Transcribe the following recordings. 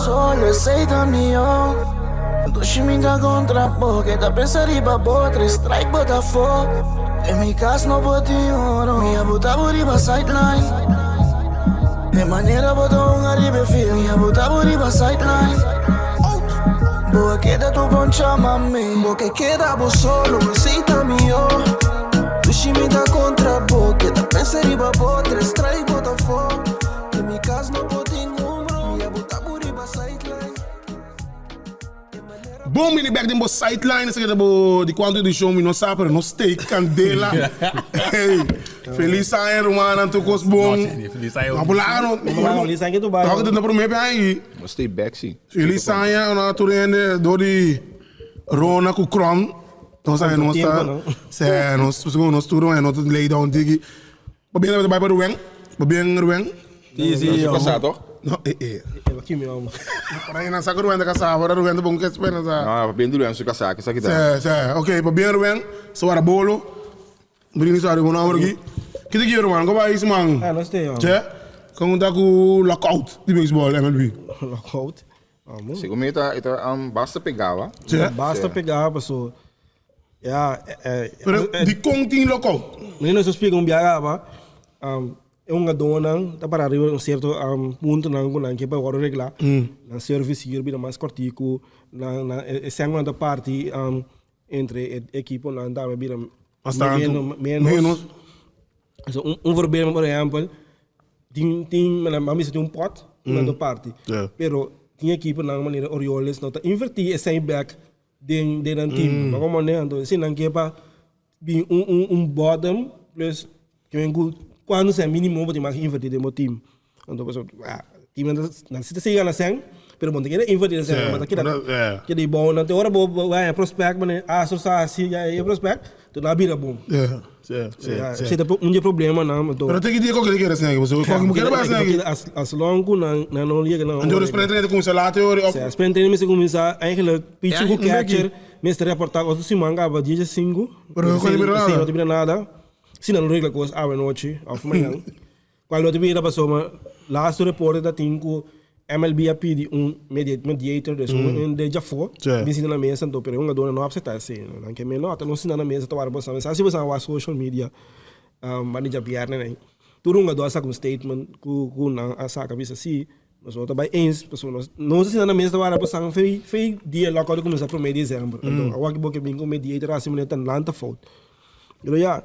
solo, esei ta mihó. Dushi mi ta kontra bo, keda pensa riba bo, tres strike bo ta afó. Den mi kas no por tin oro, mi a buta bo riba sideline. E manera bo ta hunga riba e field, mi a buta bo riba sideline. Bo a keda tur poncha mami. Bo ke keda bo solo, esei ta mihó. Dushi mi ta kontra bo, keda pensa riba bo, tres strike bo ta afó. Den mi kas no por tin un bro, mi a buta bo riba sideline. Bon bini bek den bo sideline esaki ta bo di cuanto edicion mi no sa pero nos stay candela hey feliz aña rumannan tur cos bon no por laga no Feliz aña tu bai no prome pe aña aki Nos stay bek si feliz aña na tur hende door di Rona cu Kron nos aña nos ta se nos nos tur aña nos ta lay down tiki. Bo bien ta bai pa Rubén? Bo bien Rubén? Sí, sí. No su casá toch? No, eh, eh. E ba kimi amo. Por ahí nan sa ku Rubén ta casá, ahora Rubén ta bon ke spera sa. No, pa bien Rubén su casá, ke sa kita. Sí, sí. Ok, pa bien Rubén, sa wara bolo. Brini sa riba un homber aki. Ki ta kier ruman? Ko bai siman? Ah, no stay amo. Che? Kon ta ku lockout di baseball MLB? Lockout? Amo. Segun mi e ta e ta basta pegá wa. Che? Basta pegá paso Ya, eh, Pero dikon tin loko? Mi no splica un biaha aba, e hungadónan ta para riba un sierto puntonan ku nan ke pa wòrdu reglá. Nan service hier bira mas kòrtiku, nan nan e sèn ku nan ta parti entre e ekiponan tambe bira Mas tantu, menos. menos. So un un voorbeeld por ehèmpel, tin tin nan a bisa tin un pòt ku nan ta parti, pero tin ekiponan manera Orioles no ta invertí e sèn bèk den den nan team. Mm. Como ne, anto si nan ke pa bin un un un bottom plus ke men ku cuando sea minimo bo tin mas invertir den bo team. Anto paso ah, team nan nan si ta sigui gana sen, pero bo no ta kere invertir den sen, bo ta keda keda i bou nan te ora bo bo haya prospect mane Astros ta hasi ya e prospect, to nan a bira bon. Yeah, sí, sí, Ya, sí. esei ta un di e problemanan, anto Pero te ki dia koke ta kere sen aki? Pasobra koke bo kere bai sen aki. As as long ku nan nan no yega na Anto ora sprint training ta kuminsá laat e ora of? Sea, sprint training mester kuminsá eigenlijk pitcher ku Ja, un catcher mester reportá otro siman kaba dia dje sinku. Pero no ta bira nada. Esei no ta bira nada. Si nan no regla kos awe nochi of mañan. Kual no ta bira pasobra laatste reporte ta tin ku MLB a pidi un mediator, dus un de djafó bin sinta na mesa anto pero e hungadónan no a apseptá esei. Nan ke men no ata nos sinta na mesa ta wara boso. Sa si boso a wak social media banda djabièrnè nan tur hungadó a saka un statement ku ku nan a saka bisa si nos no ta bai eens pasobra nos nos a sinta na mesa ta wara boso fei fei dia lòkòut a kuminsá promé desèmber. Anto awor ki bo ke bin ku mediator hasi manera ta nan ta fout. Pero ya.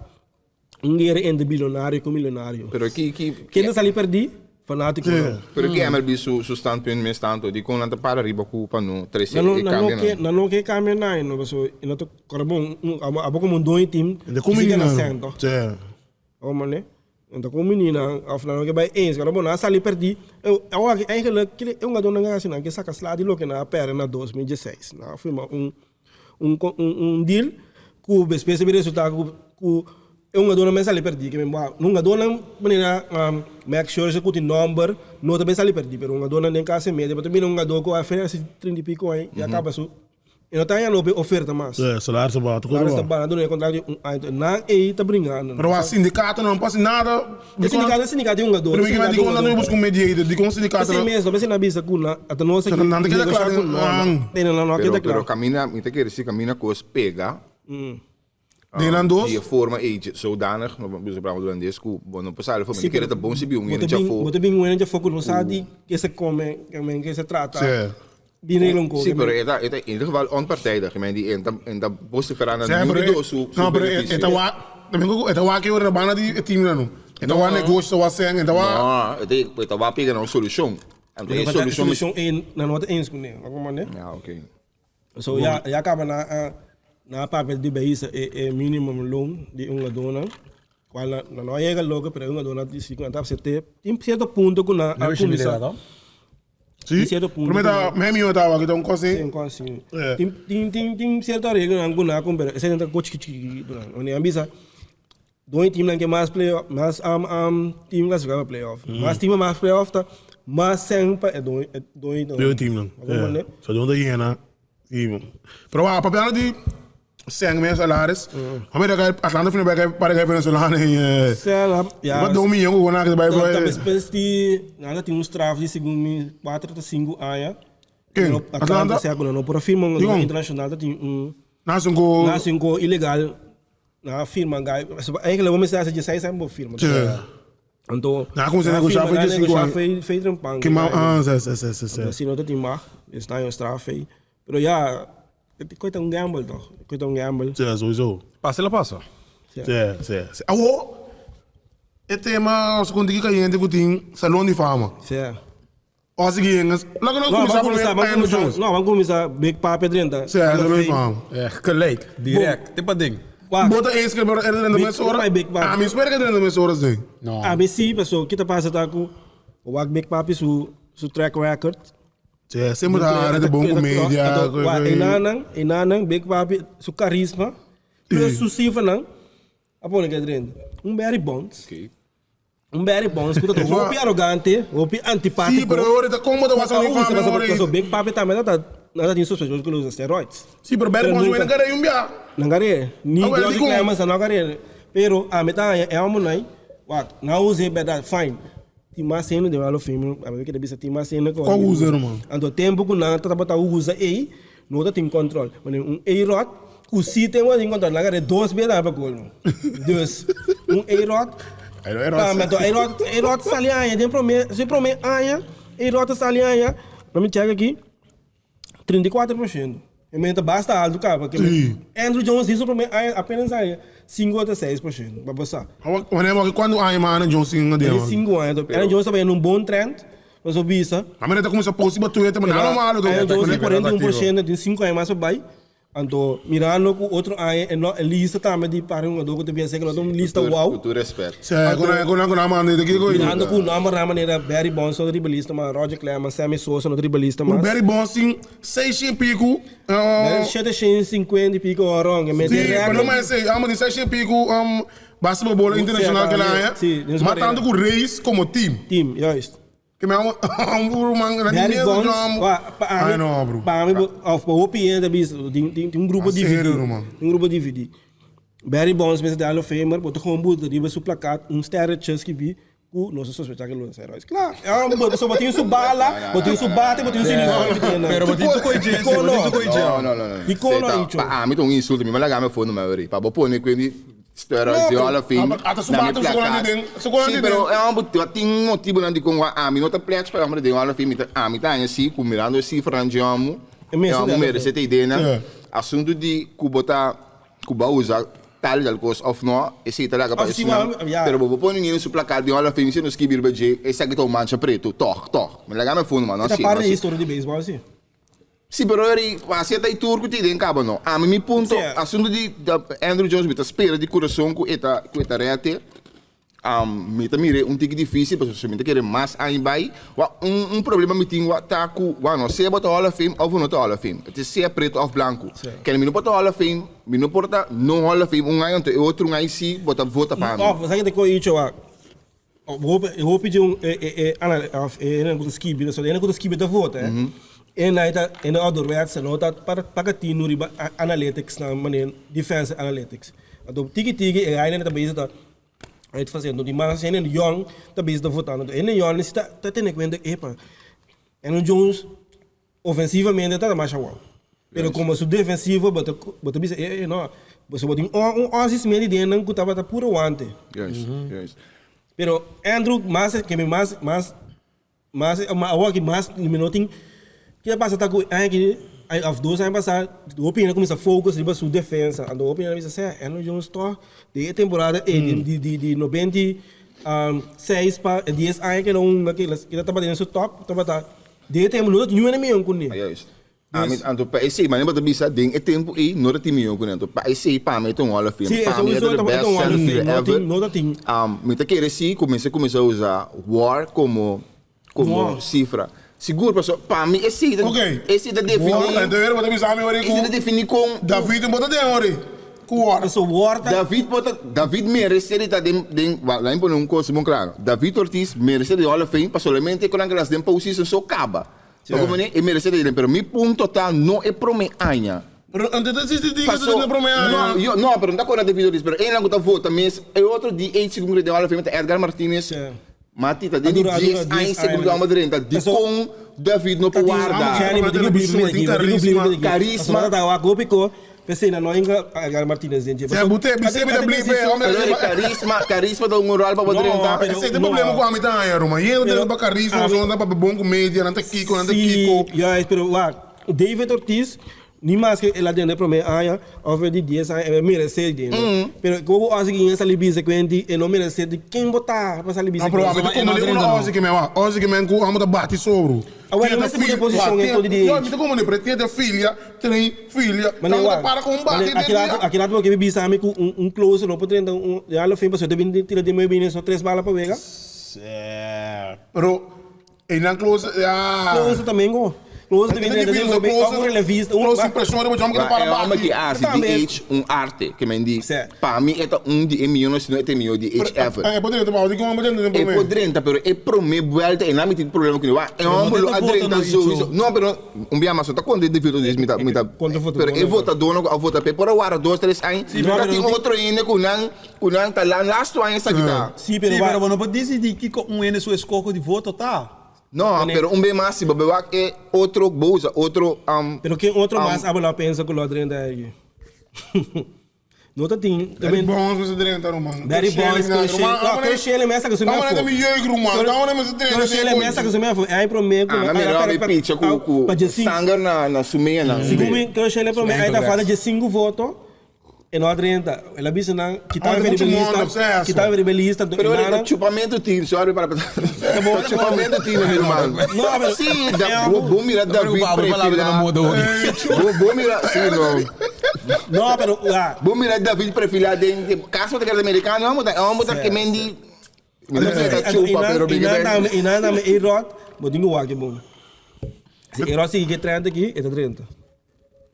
Un guera entre bilionario ku milionario. Pero ki ki Ken ta sali perdí? Fanátikonan. Pero ki MLB su su standpunt mes tanto? Dikon nan ta para riba ku pa no trese Nan no e nan no kambionan? ke nan no ke kambia nada no pasobra e no ta kòrda bon un abo abo komo un doño di team E ta kisi kumini gana nan. sèn tòg. Sí. Abo mane nan ta kumini nan òf nan no ke bai eens kòrda bon nan a sali perdí awor aki eigenlik kile e hungadónan a hasi nan ke saka sla di loke nan a pèrdè na 2016 nan a firma un un un deal ku despues a bin resulta ku ku e hungadónan men sali pèrdí ke men bo hungadónan manera Max Scherzer ku tin nòmber no ta bin sali pèrdí pero hungadónan den klas media bo ta mira un hungadó ku a fera si trinta i piko aña ya kaba su e no ta haña loke oferta mas. Sí, salaris ta baha, salaris ta baha nan duna e kontrato di un aña nan ei ta bringando. Pero wak sindikato no pasa nada. E sindikato e sindikato di hungadó. Pero mi ke dikon nan no busca un mediator dikon sindikato. P'esei mes no p'esei nan a bisa ku nan ata nos aki Nan ta keda negosha kla ku nan. Pero Nan no a keda kla. pero kaminda mi ta kere si kaminda kos pega Den nan dos. di e forma ei zodanig no bisa palabra hulandes ku bo no por sali afó mi ta kere ta bon si bin un hende djafó. Bo ta bin un hende djafó ku no sa di ke se kome ke se trata. Di regla un Sí, pero e ta, e ta in ieder geval onpartijdig. Ik meen, die en ta, en ta vociferá na niun di dos su, su No, pero e, beneficio. e ta wak, también ku e ta wak e ora banda di e team nan. E ta wak negoshi, ta wak sèn, e ta wak. No, e ta, e ta wak pega na un solushon. Anto Pero e e solushon mes. solushon ei nan no ta eens kuné, wak como ne? Ja, oké. So ya, ya kaba nan a, nan a papia di beisa e, e minimum loon di un hungadónan, kual nan, nan no a yega loke, pero e hungadónan di si ku nan ta asept'é. Tin sierto punto ku nan a kuminsá. Sí, Tin cierto punto Prome ta, ku- mei mihó ta awor, ki ta un kos Sí, sin. un kos así. Eh. Tin, tin, tin, tin cierto arreglonan ku nan a kon, pero esei nan ta ko chiki chiki duran. Wanneer nan bisa, doño teamnan ke mas playoff, mas am am team klasifiká pa playoff. Mas team mas playoff ta mas sèn pa e doño, e doño. Doño teamnan. Bo comprende? So doño ta yena. Sí. Pero wak, papiando di sèn mes salaris, a mira ku Atlanta fina bai kai para kai venezolano en eh, Ja. Wat 2 miljoen ku nan bai Ta despues di nan ta tin un straf di segun mi 4 ta 5 aña. Ken? Atlanta Atlanta? sea ku nan no por a firma un Dikon? internashonal ta tin un Nan hasi un ko. Nan hasi un ko ilegal. Nan a firma guy. Eigenlijk bo mester hasi dieseis aña bo firma. Sí. Anto Nan a kuminsá negoshá firma, fe nan a diesinko negoshá aña. fe fe trempan. Ke ma ah sí sí sí sí sí. Anto si no ta tin mag, dus nan a yon straf ei. Pero ya, e koi ta un gamble toch? E koi ta un gamble. Sí, sowieso. Pasa lo pasa. Sí, sí, sí. Awo, e tema segun cayente ku tin Salon di Fama. Sí. O sigui Engels. Laga nos No, kuminsá ban kuminsá, promé ban Andrew kuminsá. Jones. No, ban kuminsá Big Papi 30. Sí, Salon di Fama. Echt gelijk, direct, te pa ding. Wak, Bo ta eens ku e drenta Big- mes ora? Big Papi. Ami spera ku e drenta mes ora sí. No. Ami sí, paso kita pasa ta ku wak Big Papi su su track record. Sí, semper ta rete bon komedia. Wak, enanan, enanan Big Papi su karisma, plus su sifranan a pone ku e drenta. Un Barry Bonds. Un Barry Bonds ku ta hopi arogante, hopi antipátiko. Sí, pero ahora ta como ta wasa un Usa, fama ahora. paso Big Papi tambe ta ta tin sospechoso ku lo usa steroids. Sí, pero Barry Bonds wena kare un bia. Nan kare, ni Ah, wel, Roger di kon. Clemens nan kare. Pero ami ta haña e amo nai, wak, nan usa bèrdat, fine. Tin mas hende den Hall of Fame, ami kere bisa tin mas hende ku. Kua usa, ruman? Anto tempu ku nan tabata usa ei, no ta tin control. Wanneer un A-Rod ku si tin tin control, nan kare dos bia ta pa colmo. Dus, un A-Rod, tambe anto A-Rod, A-Rod sali aña den prome, su prome aña, A-Rod ta sali aña, lo mi check aki, 34%. E mester ta basta altu kaba. Andruw Jones den su prome aña apenas aña 5,6%. Pa bo sa. Wanneer bo cuantu aña mas Andruw Jones tin Den 5 aña. Andruw Jones ta bayendo un bon trend. Nos a bisa. A mira ta cuminsa post riba Twitter, ma nada malo. Andruw Jones tin 41% den 5 aña mas pa bay. Anto mirando cu otro aña e no e lista tambe di par hungador cu ta bien seca no ta un lista wow. Cu tur respet. Sí, cu nan cu nan cu nan manda di kico. Mirando cu nombernan manera Barry Bonds no ta riba lista mas, Roger Clemens, Sammy Sosa no ta riba lista mas. Pero Barry Bonds tin seis y pico. 750 y pico horon. E mete Sí, pero no record. mas esey. Amo tin seis y pico base pa bola internacional kela aña. Sí, den su Mas carrera. tanto cu Rays como team. Team, juist. Ke mi amo un bro man, na di Barry mes Bonds, jom. wa, pa Ai ami, no bro. pa ami, of pa hopi hende ta bisa, tin, tin, tin un grupo Ah, DVD. serio, man? Tin un grupo DVD. Barry Bonds mester ta Hall of Famer, bo ta gewoon buta riba su plakaat un sterretje skibi ku nos a sospecha ke lo ta steroids. Kla, e un bo, pasobra bo tin su bala, bo tin su bate, bo tin su uniforme. Pero bo tin tu koe jersey, bo tin tu koe jersey. No, no, no, no. Dikon no, Seta, Icho? Pa ami ta un insulto, mi malaga mi fondo mai ori. Pa bo pone ku di Steroids No, di Hall of Fame. Ata su na mi bate, su plakaat. golante den, su golante Sí, pero e un tin motibonan di kon ami no ta pledge pa e hombre den Hall of Fame. Mi ta ami ta haña si ku mirando e sifranan dje homo, E mester e homo den Hall of merece te ideanan. Sí. Asuntu di ku bo ta ku bo a usa tal y tal kos of no, esei ta laga pa Of si esnan. bo a- ya. Pero bo bo pone un su plakaat di Hall of Fame si no skibi riba dje, esaki ta un mancha pretu. Tòg, tòg. Mi laga mi fondo, ma no E ta así, no parte di así. historia di beisbòl, si. Si, pero eri, hasi e ta e tur ku tin den kaba no. Ami mi punto, Sí. asuntu di Andruw Jones mi ta spera di kurason ku e ta ku e ta rete. Mi ta mira e un tiki difisil pasobra si mi ta kere mas aña bai, wak un un problema mi tin wak ta ku wak no sea bo ta Hall of Fame of bo no ta Hall of Fame. E sea pretu of blanku. Kende mi no por ta Hall of Fame, mi no por ta no Hall of Fame un aña anto e otro un aña si bo ta vota pa mi. Of, sa ke ta koe icho wak? Hopi hopi di un e e e ana of e hende ku ta skibi so e hende ku ta skibi ta vota eh e nan ta e nan ouderwetse no ta para para tinu riba analytics nan manera defense analytics anto tiki tiki e hainan ta bezig ta uitfaseren di mas hende yòn ta bezig ta votando anto hende yòn si ta ta tene kuenta epa Aaron Jones Ofensivamente ta ta masha wou. Pero como su defensivo bo ta bo ta bisa e e no. Pasobra bo tin un Ozzie Smith di den nan cu tabata puro wante. Juist, juist. Pero Andrew mas ke mi mas mas mas awor aki mas mi no tin ke a pasa ta cu aña aki of dos aña pasa hopi hende a cuminsa focus riba su defensa anto hopi hende a bisa seh Andrew Jones toch den e temporada ey di di di 96 pa dies aña ke lo hunga ke ta tabata den su top tabata Den e tempu no ta tin niun enemigo ku ne. Juist. Ami, anto pa esei, manera bo ta bisa, den e tempu ei no ta tin mion ku ne. Anto pa esei pa mi e ta un Hall of Fame. Sí, Pa mi e sowieso ta the e best ta un Hall of center Fame. No ever. tin, no ta tin. Mi ta kere si kuminsa kuminsa usa war komo komo No. sifra. Sigur pasobra pa mi esei ta Ok. esei ta defini Anto ora bo ta bisa mi ora esei ta ku defini kon David no bo ta den ora ku war. Paso war ta. David por ta David merece di ta den den wak laat mi pone un cos bon claro David Ortiz merece di Hall of Fame pa solamente cu nan las den postseason so caba Sí. Bo comprende e merece di den pero mi punto ta no e prome aña Pero antes ta existi di Paso den e prome aña no yo no pero no ta acorda David Ortiz pero enan cu ta vota mes e otro di eight segun cu den Hall of Fame ta Edgar Martinez Sí. Mati ta den di 10 aña segun ku amo drenta dikon David no por warda? Karisma. Karisma karisma ta un ròl pa bo drenta. Esei ta e problema ku ami ta haña ruman. Yendo drenta pa karisma pasobra nan ta papia bon ku media nan ta kiko nan ta kiko. David Ortiz Ni maske el a dende prome aña of e di dies aña e merece dende. Pero kobo osi ki sali bisa kuenti e no merece di ken bo ta pa sali bisa No, pero kuenti. ami ta komende una osi ki men wak. Osi ki men ku amo ta bati sobru. Awel no mester pone posishon e kodi di Yo, mi ta komende pero e tiene filia, train, filia. Mane Amo ta wak. para ku un bati Mane den dia. aki rato bo ke bisa ami ku un closer no por drenta un Hall of Fame pasobra e ta bin tira di medio bini so tres bala pa wega. Pero Einan close, ya. Close también go. Close también Esta de difícil, de close. un relevista, un Close impresión riba jom que Ba, para e homber bati. ki a hasi Tambe. DH un arte, ke men di, Sí. pa mi e ta un di e miyonan si no e ta e miyo DH ever. Eh, por drenta, pa di con por drenta den E prome. por drenta, pero e prome buelta e nan mi tin problema kune. Wak, e homber lo a drenta sowieso. No, pero un bia mas no ta konta e debido dus mi ta, mi ta, Konta votador pero e no. votadornan ku a vota p'e por a wara dos, tres aña, No, ta pero tin no tin- otro hende ku nan, ku nan ta lan lastu aña esaki ta. Sí, pero Sí, wa- pero bo no por disidí kiko un hende su eskoho di voto ta. No, pero un be mas si bo be wak e otro bo usa otro um, Pero ken otro mas abo lo a pensa ku lo a drenta aki? No ta tin. Barry Bonds mester drenta ruman. Barry Bonds, Kurt Schilling. No, Kurt Schilling mes a ku su mi Amo afo. na mi jeugd ruman. Amo na mester drenta. Kurt Schilling mes a ku su mi afo. Ai prome ku Ah, na mira mi picha ku ku sanger na na su meia nan. Segun mi Kurt Schilling prome ai ta falta 15 voto. E no a drenta. El a bisa nan, kita Ah, mi mucho riba mundo, lista, sucesso. kita mi riba lista. Pero nada. ora chupamento tin, sorry para Chupamento tin, mi hermano. No, pero- Sí, da, bo, bo mira David preocupado, palabra prefila. na moda hoy. Bo, bo mira, sí, no. No, pero ah, Bo mira David prefila den, den caso de que americano, vamos a vamos a que mendi. Mi no sé ta chupa, pero mi E nan que dame, e nan dame A-Rod, bo tin ku wak e bon. Si A-Rod sigui ke 30 aki, e ta 30.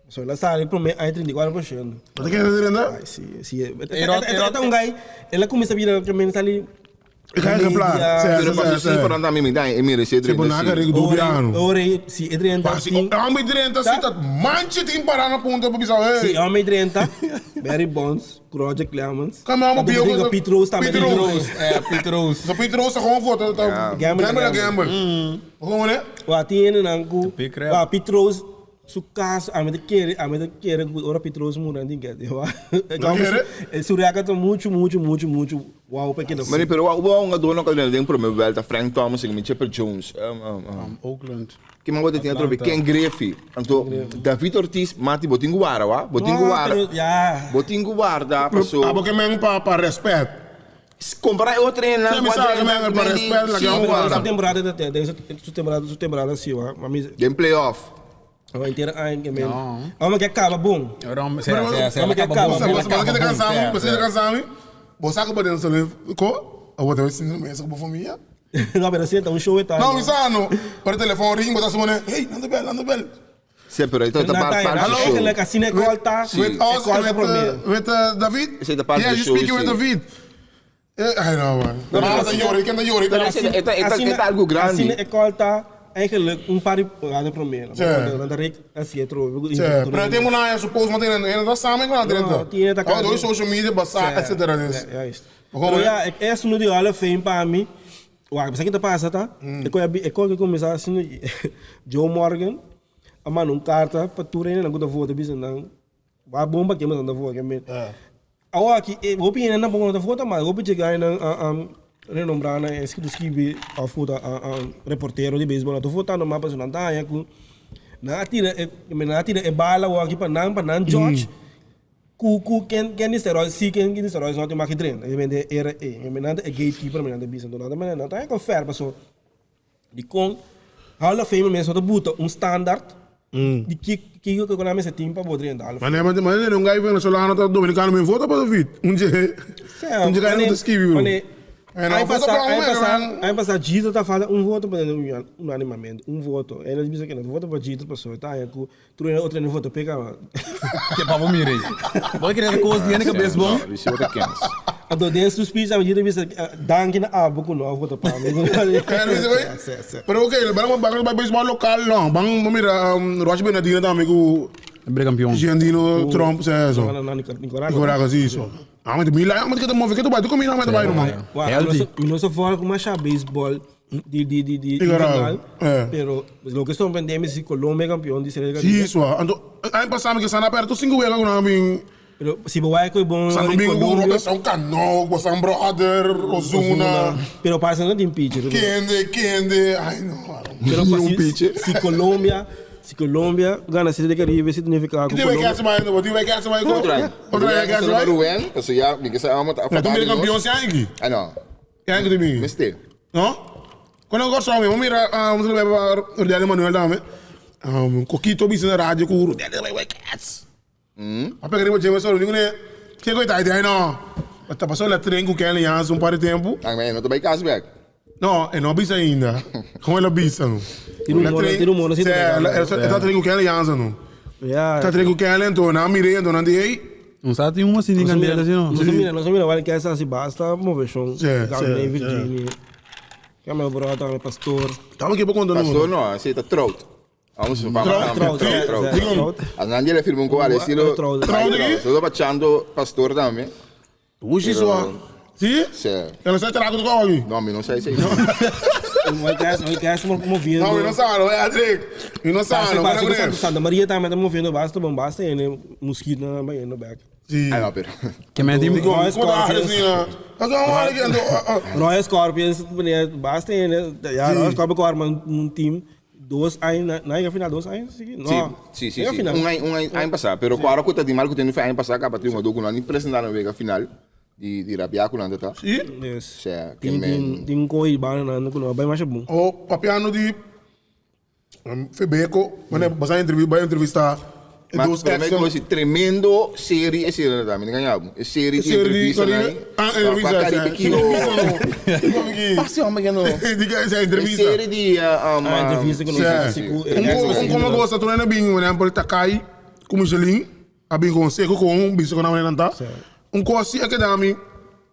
So el a sali prome ai 34%. Bo ta kere 30? Ai, si, si. E ta un guy, el a kuminsá bira ke men sali E ga ejemplar. Pero paso si Fernando a mi mi da e mira si e Si bo 30 naga si. rico dubiano. Ora si e 30 Pa si homem 30 si ta manche tin pará na punta pa bisa Si hey. homem 30, Barry Bonds, Roger Clemens. Kame homem Pete bio. Pete Rose tambe. Pete Rose. Eh, Pete Rose. So Pete Rose ta gewoon foto ta Gamble, gamble gamble. gamble. Gewoon hè? Wa tin hendenan ku Big crap. wa Pete Rose su kas ami ta kere ami ta kere ku ora Pete Rose muri nan tin kere wa. kere? Su record ta muchu muchu muchu muchu wow pa keda. Mari pero wa wa un adorno ka den prome vuelta Frank Thomas en Chipper Jones. Oakland. Ki man bote tin atrobe Ken Griffey. Anto David Ortiz mati bo tin ku wara wa. Bo tin ku wara. Ya. Bo tin ku warda paso. Abo ke men pa pa respect. Compara e otro en Sí, mi sabe que men pa respect la que Pero guarda. su temporada ta te, su temporada su temporada si wa. Ma mi Den playoff. wa entera aña ke men. Amo ke acaba bom. Rom, se, se, se. Vamos que acaba, Você vamos você que tá cansado, você tá cansado. Você que pode ser ko, eu vou ter esse mês com a família. No, pero si ta un show eta. Não, mi sano. Para telefone ring, botar semana. Hey, nando bel, nando bel. Sí, pero ito ta parte parte Hallo? show. Eigenlijk asina e call ta. With us, e call ta with, prome. with David. Is het de parte Yeah, de you show, speaking with sí. David. I know, man. Maar dat jori, ik ken dat jori. Pero esta esta algo grande. Asina e call ta eigenlijk un par di prome. Sí. Dan ta así e tro. Sí, pero tem uma suppose maar tem dat samen com a No, direita. tiene dat Oh, door social media, basa, et cetera. Dus. Ja, juist. Maar Pero ja, ik eerst nu die Hall of Fame pa mi. Wak, sabe que pasa, tá? Ik kon ik kon começar assim, Joe Morgan, a mano um carta para tu reina na guta voto bisa não. Wa bomba que mas anda voto que me. Awa aqui, hopi ina na bomba voto, mas hopi chegar na a renombrar na escrito skibi a foto a reportero de beisebol, to voto no mapa não tá ku na tira me na tira e bala wa aqui pa nan pa nan George. Ku ku ken ken steroids si ken ken steroids não tem mais que treino. Eu mende era e eu mende é gatekeeper me nada bisa nada mas não tá com fair paso. Di con Hall of Fame mesmo tá buta um standard. Di que que que na mesa tem para poder entrar. Maar nee, maar maar nee, un guy venezolano tá dominicano me vota para David. Um dia, um dia cara não te esquive, bro. En Aí dan vota passar, para aí um, passar, man. aí passar, Jesus tá falando um voto para unanimamente, um voto. Ele disse que não voto para Jesus, passou, tá? Aí com tu outro não voto pega. Que papo mirei. Vou querer coisa de cabeça bom. Isso é outra kens. A do dentro dos pis, a medida vista dank na abo com não voto para mim. É, não sei, Pero ok, vamos para para beisebol local, não. Vamos mira, Roger Bernardino também com Bre campeão. Giandino, Trump, é isso. Não, não, Nicaragua. Nicaragua, isso. Ah, mi la, mi ta move, que tu bai, tu comi, mi ta bai, ruman. Healthy. Mi no sa volg masha baseball di di di di invernal, pero loke sorprende mi si Colombia campeon di Serie del Caribe. Si, sua. Anto, aña pasa mi ke sana aperto cinco wega ku nan bin. Pero si bo wak ku e bon San Domingo ku Robinson Cano, Bosan Brother, Ozuna. Pero pasa no tin pitcher. Kende, kende, ay no. Pero pa si, si Colombia, si Colombia gana Serie del Caribe significa ku Colombia. Di wek di wek bai ko. Otro aña. Otro aña ke bai. Rubén, paso ya mi ke sa amo ta Na tu mira campeón si aña aki. Ah no. E aña ku ta bini. Mester. No? Cuando Kòrsou mi, bo mira um, mi pa Rodel Emanuel tambe. Um, Kokito bisa na radio ku Rodel ta bai wek cats. A pega riba dje solo ningun e ke koe ta idea no. Ta pasó la tren ku Kenley Jansen un par di tempu. Ah, ma e no ta bai kas bek. No, e no a bisa ainda. Kon el a bisa no? Tin rumor, tin rumor si ta bai kas. E ta tren ku Kenley Jansen no. Ya. Ta tren ku Kenley anto nan a mir'é anto nan di hey. No sa tin un así ni candela así no. Nos a mira, nos a mira wal kes así basta moveshon. Gabinete Virginia. Kame brota, kame pastor. Tamo ke bo konta no. Pastor no, así ta trout. Vamos a Trout, trout, trout, trout. Anandi le firma un coal estilo Trout. Trout aquí? Todo bachando pastor también. Ushi sua. Sí? Sí. Pero sa trago tu aqui. No, mi no sé ese. Hoy cas, hoy cas moviendo. No, mi no sabe, eh, Adric. Mi no sabe, no Pasa, Santa Maria también está moviendo basta, bom, basta en mosquito na bayendo back. Sí. Ay, no, pero. Ke men tin Digo, Royal como ta Scorpions. assim, ah? Mas vamos lá aqui, ando. Royal Scorpions, basta en ya Royal Scorpions arma un team Dos aña, na yega final dos aña sigui? No. Sí, sí, sí. Yega sí. final. Un aña, un aña, aña pasá. Pero ku ahora ku ta di mal ku tene fe aña pasá kaba tin un jugador ku no a ni presentá na wega final di di rabia ku nan ta ta. Sí? Yes. Sea, ke Tin, men. tin, tin koi banda nan ku no a bai masha bon. O papiando di Febeco, wanneer basa entrevi bai entrevista e Ma dos pero ex mi konosi tremendo serie e serie ta, mi ta gaña bo. E serie di Serie di entrevista Caribe? nan. Ah, entrevista, Pa Caribe sí. Kio. Entrevista no. Di Pase hombre que no. Di que esa E entrevista. serie di Ah, entrevista ku nos Sí. hasi ku e Un ex ko- un presidente. como gosta tu na bin, por ejemplo, Takai ku Michelin, a bin consejo ku un biso ku na nan ta. Un kosi a keda mi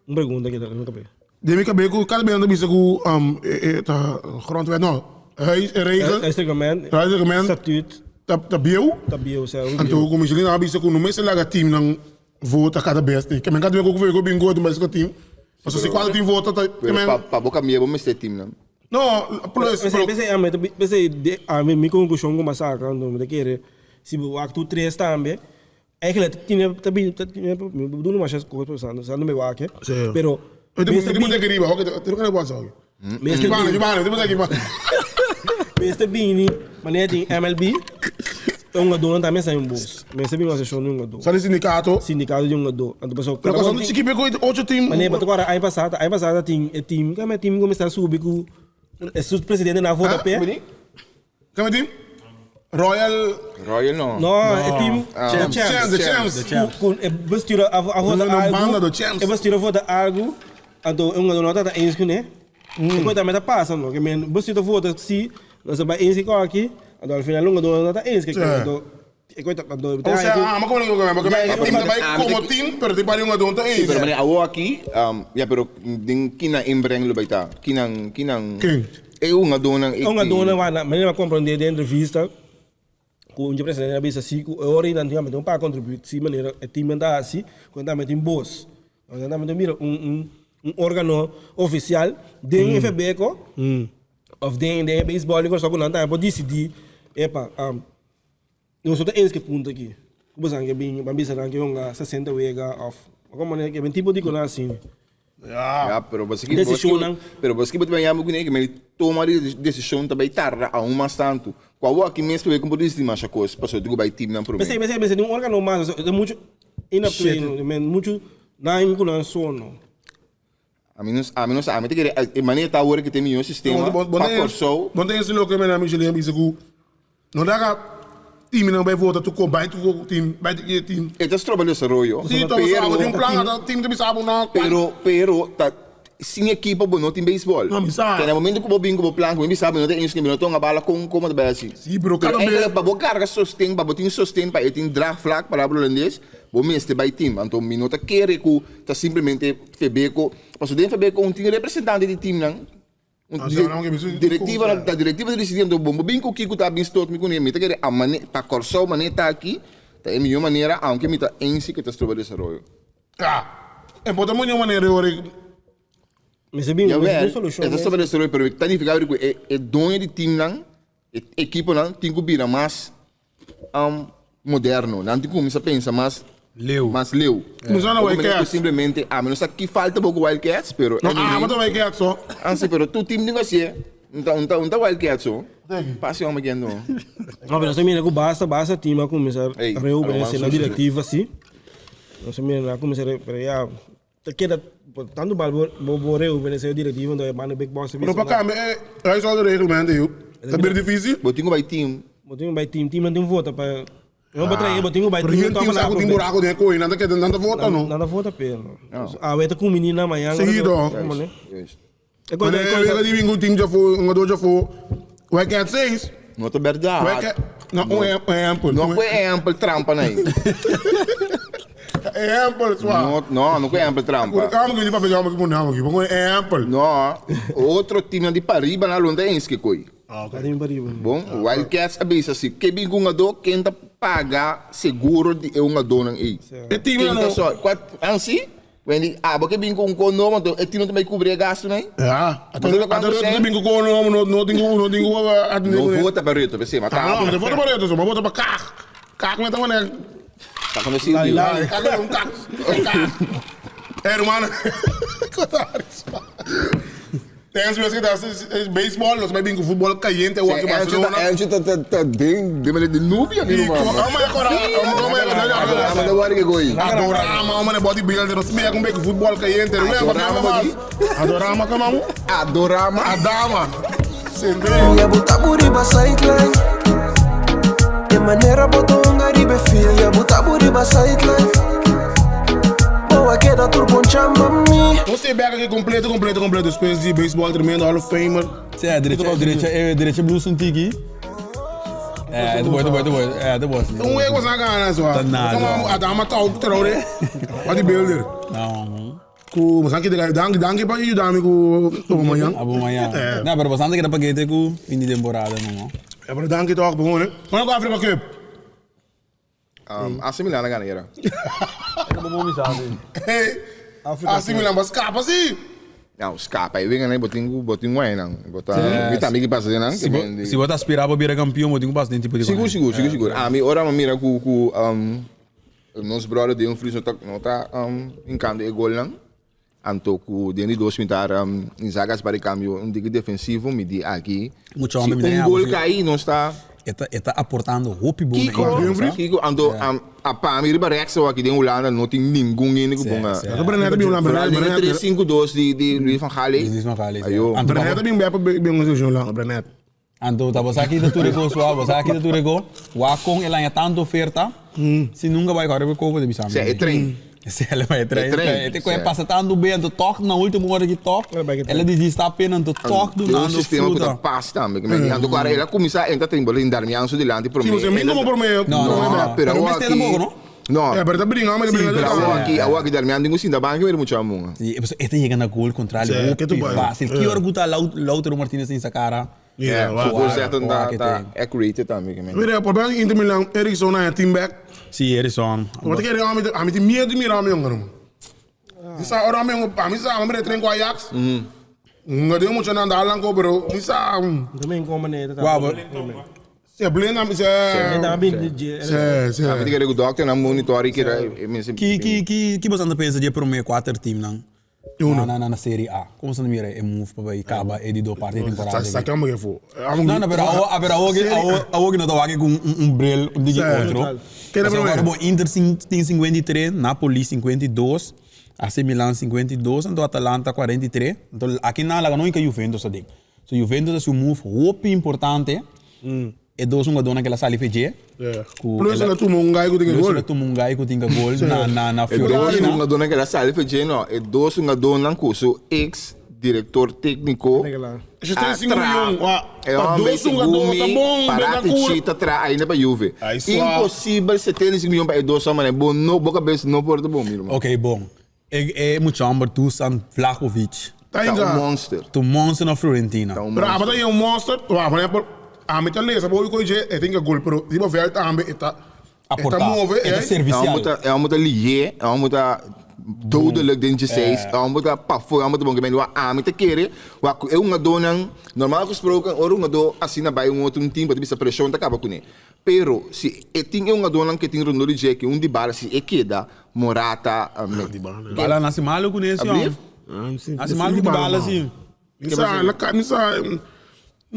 Un pregunta ke ta na mi kabes. Den mi kabes ku kada bes nan ta bisa ku e ta grondwet no, huis e regel. Huisreglement. Huisreglement. Statuut. Ta ta bieu. Ta bieu, sa hopi bieu. Anto ku Michelin a bisa ku no mester laga teamnan vota kada bes te. Kemen kada bes ku ku bin goto bai team. Pasobra si kuater team vota ta Pero pa pa bo kambia bo mester teamnan. No, plus P'esei p'esei ami ta p'esei ami mi konklushon ku mi a saka anto mi ta kere si bo wak tur tres tambe Eigenlijk tin ta bin ta tin mi bedoel masha kos pensando sa no me wak pero Mester bin aki riba oke te loke wak sa Mester bin Mester bini manera tin MLB e hungadónan tambe sa un bos mester bin un asosiashon di hungadó Sa di sindikato sindikato di hungadó anto pasobra Pero kosa no chiki pe ku ocho team Manera bo ta kòrda aña pasá aña pasá ta tin e team kua team kuminsá subi ku e su presidente nan a vota p'e. Kame team? Royal. Royal no. No, e team Ah. The Champs. The Champs. The Champs. Ku e bestuur a a vota Una algu. banda do Champs. E bestuur a vota algu. Anto e hungadó no tabata eens kuné. E kos tambe ta pasa no. Ke men bestuur ta vota si, nos a bai eens ku aki. Anto al final e hungadó no ta eens ku aki. Anto e kos ta anto O sea, ama como lo que porque e team ta bai como team, pero tin pari hungadó ta Sí, eens. pero mane awo aki, ya pero den kinan inbreng lo bai ta? Kinan kinan Ken? E hungadónan E hungadónan wak na manera mi a komprondé den entrevista ku un dje presidente a bisa si ku e ora ei nan tin un pa kontribuí si manera e teamnan ta hasi ku nan tambe tin bos. Nan tambe ta mira un un un órgano ofisial den e FEBEKO òf den den e beisbòl di Kòrsou ku nan tambe por disidí epa Nos no ta eens ku e punto aki. Ku boso ke bin ban bisa nan ke hunga sesenta wega òf algun manera ke ben tipo di kos asina. Ya, pero boso ki Desishonnan. Pero boso ki bo ta bin yama kuné ke men toma di desishon ta bai tarda aun mas tantu. Ku awor aki mes pabia ku bo disidi masha kos pasobra ku bai timnan promé. P'esei p'esei mester di un organo mas pasobra ta muchu inapto men muchu nan ku nan sono. Ami no ami no sa ami ta kere e manera ta awor ke ta e mihó sistema pa Kòrsou. Bo ta hasi loke menen Michelin a bisa ku No laga teamnan bai vota tu ko bai tu ko team bai tu ke team. E ta stroba desaroyo. Si ta pasobra abo tin un plan ata team ta bisa bo na. Pero pero ta sin ekipo bo no tin beisbol. No mi sa. Te na momento ku bo bin ku bo plan ku mi bisa bo no ta eens ku mi no tonga bala kon komo ta bai hasi. Si pero kada Pero bes. eigenlijk pa bo karga sosten pa bo tin sosten pa e tin draagvlak palabra holandes bo mester bai team. Anto mi no ta kere ku ta simplemente Febeko pasobra den Febeko un tin representante di teamnan. Direktiva ta direktiva ta disidí anto bo bin ku kiko ta bin stort mi kuné mi ta kere a mane pa Kòrsou mane ta aki ta e mihó manera aunke mi ta eens si ke ta stroba desaroyo. Ah. E por ta muño manera ora Mester bin Jawel, un solucion. e ta sobre desaroyo, pero ta nifica cu e doño di teamnan, e equiponan tin cu bira mas moderno. Nan tin cu cuminsa pensa mas Leu. Mas leu. Cuminsa na Hopi manera Wildcats. cu simplemente, ami no sa ki falta bo cu Wildcats, pero No, anyway. amo ta Wildcats so. Ah, si, pero tur team tin cu hacié. Un ta, un ta, un ta Wildcats so. Pasi homber kendo. No, pero nos a mira cu basta, basta team a cuminsa Ey, reobedecer Aruba na directiva si. Nos a mira nan a cuminsa re, pero ya, ta keda, tanto bal bo, bo, bo reobedecer e directiva, entonces e banda big boss ta Pero bisa pa nan. cambia e huishoudreglement ey, ta bira dificil. Bo tin cu bay team. Bo tin cu bay team, teamnan tin vota pa No pa trae, bo tin ku bai Pero tin hende tin sa ku tin buraco den e koe, nan ta keda nan ta vota no. Nan ta vota pe. Awe ta kumini nan mañana. Sí, to. Mane e wega di bingo team djafó, un hungador djafó, Wildcat 6. No ta berdad. Wildcat, no, un ehempel. No ku ehempel trampa na ei. Ehempel, swa. No, no, no ku ehempel trampa. Amo ki papia, amo ki pone amo ki, pongo ehempel. No, otro teamnan di pariba nan lo no ta eens ke koe. Bon, Wildcats a bisa si ke bin ku un hungadó, ken ta paga seguro di e hungadónan ei? E teamnan Ken ta no. sòru? Kua, ansi? Wendy, abo ke bin ku un kon nobo, anto e team no ta bai kubri e gastunan ei? Ya. Bo sa Anto kuantu ta sèn? bin ku kon nobo, no no tin ku no tin ku atendé No kuné. vota pa Rutte, p'esei, ma ta No, abo. no vota pa Rutte, so, ma vota pa Kaag. Kaag mester wanneer. Ta kono sirbi. Kag es un kak. Un kak. Eh, hermano. Tens bes que ta baseball, nos bai bin ku futbol caliente awor ki Barcelona. Enzo ta ta ta den den de nubia mi ruman. Amo ya kora, amo ya kora. Adorama da wari ke goi. Adorama, amo ne bodybuilder, nos mea kun be ku futbol caliente. Adorama body. Adorama kama mu? Adorama. Adama. Sende. Ya bo ta buriba sideline. E manera bo ta hunga riba e field. Ya bo ta buriba sideline. Bo a keda tur bon chamba mi. Nos tin bek aki completo, completo, completo. Despues di baseball tremendo Hall of Famer. Sí, derecha, derecha, eh, derecha blues un tiki. Eh, te boy, te boy, te boy. Eh, te boy. Un wego sa gana so. Ta nada. Como Adama ta ook traure. Bodybuilder. No. Ku bosan kita danki danki pa yuda mi ku Aubameyang. Aubameyang. Eh. No, pero bosan ta keda pakete ku fin di temporada no. Ja, pero danki toch begon hè. Wanneer ku Africa Cup? Um, AC Milan a gana yera. Hey, AC Milan ba skapa si. Nou, skapa e winga bo tin ku bo tin wei nan. Bo ta mi tambe ki pasa den nan. Si bo si bo ta aspira pa bira kampion bo tin ku pasa den tipo di Sigur sigur sigur sigur. Ami ora mi mira ku ku um Nos brother Deon Vries no ta no ta hinkando e golnan. Anto ku den di dos mitar Inzaghi a hasi par di kambio un tiki defensivo mi di aki Mucho si hombre mi un ta gol haña kai nos ta E ta e ta aportando hopi bon na Kiko Inter, Deon Vries? sa? Kiko anto a pa mi riba rechts awor aki den Hulanda no tin ningun hende ku Sí, ponga sí. Anto Brenet a bin Hulanda, Vooral Brenet den e Brenet 3-5-2 di di Luis van Gaal ei. Luis van Gaal ei, sí. Ayo. Anto Brenet a bin bek pa bin un seleccion Hulanda Brenet. Anto ta bosa kita tur e kos wou, bosa kita tur e ko. Wak kon el haña tantu oferta, si nunka bai kòrè kopo ta bisa mi. Sea e trein. Sea el bai e trein. E trein, E te koe sea. pasa tantu be, anto tòg na ultimo ora ki tòg, el a disi sta pena, anto tòg Den un dunando sistema ku ta fruta. pas tambe. Anto ku ara el a kuminsá entra tin bo tin Darmian su dilanti promé. Si, mi komo promé. No, no, no. Pero Pero awor mester aki tampoco, no? No. Ja, pero ta bringa, hombre, ta bringa. Pero awor aki, awor aki Darmian tin ku sinta banki mira mucha amun. Si, e ta yega na gol kontra Sí, hopi ke tu bai. fácil. Ki ora ku ta Lautaro Martinez tin sa kara? Yeah, Su wow. voorzetten Wow, ta ke ta tem. accurate tambe ke men. Mira, por bem Inter Milan, Eriksson na team back. Si, Eriksson. Wat ik er ami ami tin miedo di mira ami jongen man. Mi sa ora ami jongen, ami sa ami train ku Ajax. Nga den mucha nan dalan ko pero mi sa Também com maneira. Wow, but se blind ami se. Se se. Ami tin ku doctor na monitor ki ra Ki ki ki ki boso anda pensa di e prome kuater team nan Uno. na na na Serie A? Como boso anda mira e move pa bai kaba e di do parti e temporada Sa sa aki? kamba ke fu. No, no, pero awo, pero awo ki awo awo ki no ta wak ku un un bril un diki otro. Kende Pasobra prome? awor bo Inter tin 53, Napoli 52, AC Milan 52, anto Atalanta 43. Anto aki nan laga no hinka Juventus aden. So Juventus a hasi un move hopi importante. E dos hungadónan ku el a sali fe dje. Ku Plus el a tuma un gai ku tin e Plus gol. el a tuma un gai ku tin e gol na na na E dos Fiorentina. hungadónan ku el a sali fe dje no, e dos hungadónan ku su ex director técnico Esei a 35 tra milyon. Wa, E pa homber dos hungadó segun ta mi, bon, Paratici Bentancur. ta tra ainda pa Juve. Ai, sua. Imposibel 75 milyon pa e dos homennan. Bo no, bo kabes no por ta bon, mi ruman. Ok, bon. E e mucha homber Dusan Vlahovic. Ta Ta un inga. monster. Ta un monster na Fiorentina. Ta un Pero monster. aba ta yen un monster. Wa, por ehempel, ami ta lesa bo koe dje, e tin ke gol, pero riba veld tambe e ta, e ta Aporta. move, E ta eh. servicial. E homber ta, e homber ta liye, e homber ta. dodelijk den djeseis, e homber ta pafó, e homber ta bon. Ke men wak ami ta kere, wak ku e hungadónan, normal gesproken, ora un hungadó asina bai un otro un team, bo ta bisa preshon ta kaba kuné. Pero si e tin e hungadónan ke tin rondó di dje, ke un Dybala, si e keda, Morata, Dybala nasi malu kuné si Ablief? Nasi malu ku Dybala si. Mi sa, la ka, mi sa, mi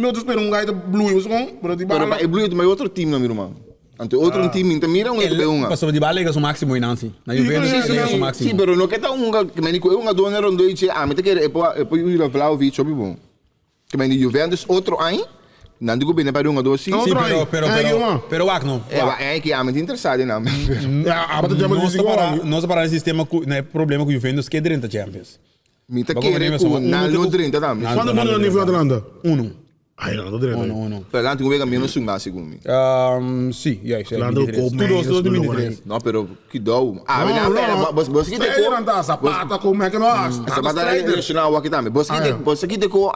no ta spera un guy ta blui, bo sa kon? Pero Dybala. Pero pa e blui ta bai otro team no mi ruman. Anto e otro team mi ta mira un e ta bai hunga. Pasobra Dybala yega su maximo einan si. Na Juventus Si, el yega su maximo. Si, pero no ke ta hunga, ke meni ku e hungadónan rondó i dje, ami ta kere e por e por yuda Vlahovic hopi bon. Ke meni Juventus otro aña, nan di ku bini pa e hungadó si. Si, Otro pero, aña, pero, aña pero, ki pero wak no. E wak aña ki ami ta interesado den nan. Ya, aba ta Champions Nos League ta para, awor. nos ta para den sistema ku, na e problema ku Juventus ke drenta Champions. Mi ta kere ku nan lo drenta tambe. Kuantu punto nan tin for Atalanta? Uno. Ay, nan lo drenta. Uno, uno. Pero nan tin un wega menos sunga segun mi. Si, juist. Atalanta ku 23. Tur dos, tur dos tin 23. No, pero kidou. Ah, no, no. Bos bos kite ko. Nan ta Zapata ku Mekano. Zapata lesionado awor aki tambe. Bos kite, bos kite ko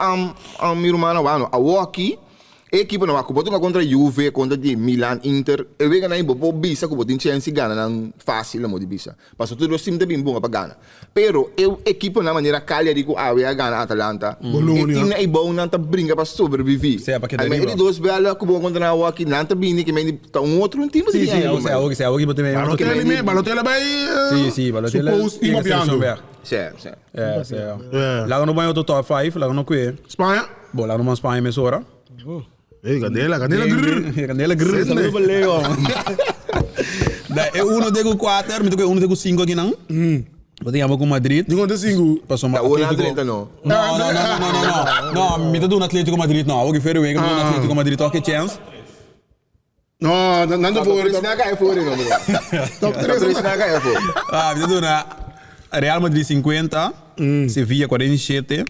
mi rumannan wano. Awor aki E ekiponan wak ku bo tunga kontra Juve, kontra di Milan, Inter, e weganan ei bo por bisa ku bo tin chèns di gana nan fásil amo di bisa. Pasobra tur dos tim ta bin bunga pa gana. Pero e ekiponan manera Cagliari ku awe a gana Atalanta, e timnan ei bou nan ta bringa pa sobreviví. Sea pa keda Almeno e riba. di dos bèla ku bo kontra nan awor aki, nan ta bini ke men ta un otro tim bo ta Sí, bin sí, ei, o sea, man. o sea, awor bo tin Balotelli me, Balotelli a bai Sí, sí, Balotelli suppose yega papiando. seleccion bèk. Sí, sí. Ja, sí. Laga no bai otro top 5, laga no kue. Spaña? Bo, laga no ban Spaña mesora. Ey, candela, candela grrr. Candela grrr, saludo pa Leo. Da, e uno te ku 4, mi ta kue uno te ku 5 aki nan. Bo ta yama ku Madrid. Di konta 5? Paso ma Ta uno Atletico. 30 no. No, no, no, no, no, no. No, mi ta duna Atletico Madrid no. Awor ki Ferry Wega mi ta duna Atletico Madrid toch ke chance. No, nan ta voor. Top 3 na ka voor no bro. Top 3 na ka voor. Ah, mi ta duna Real Madrid 50, Sevilla 47,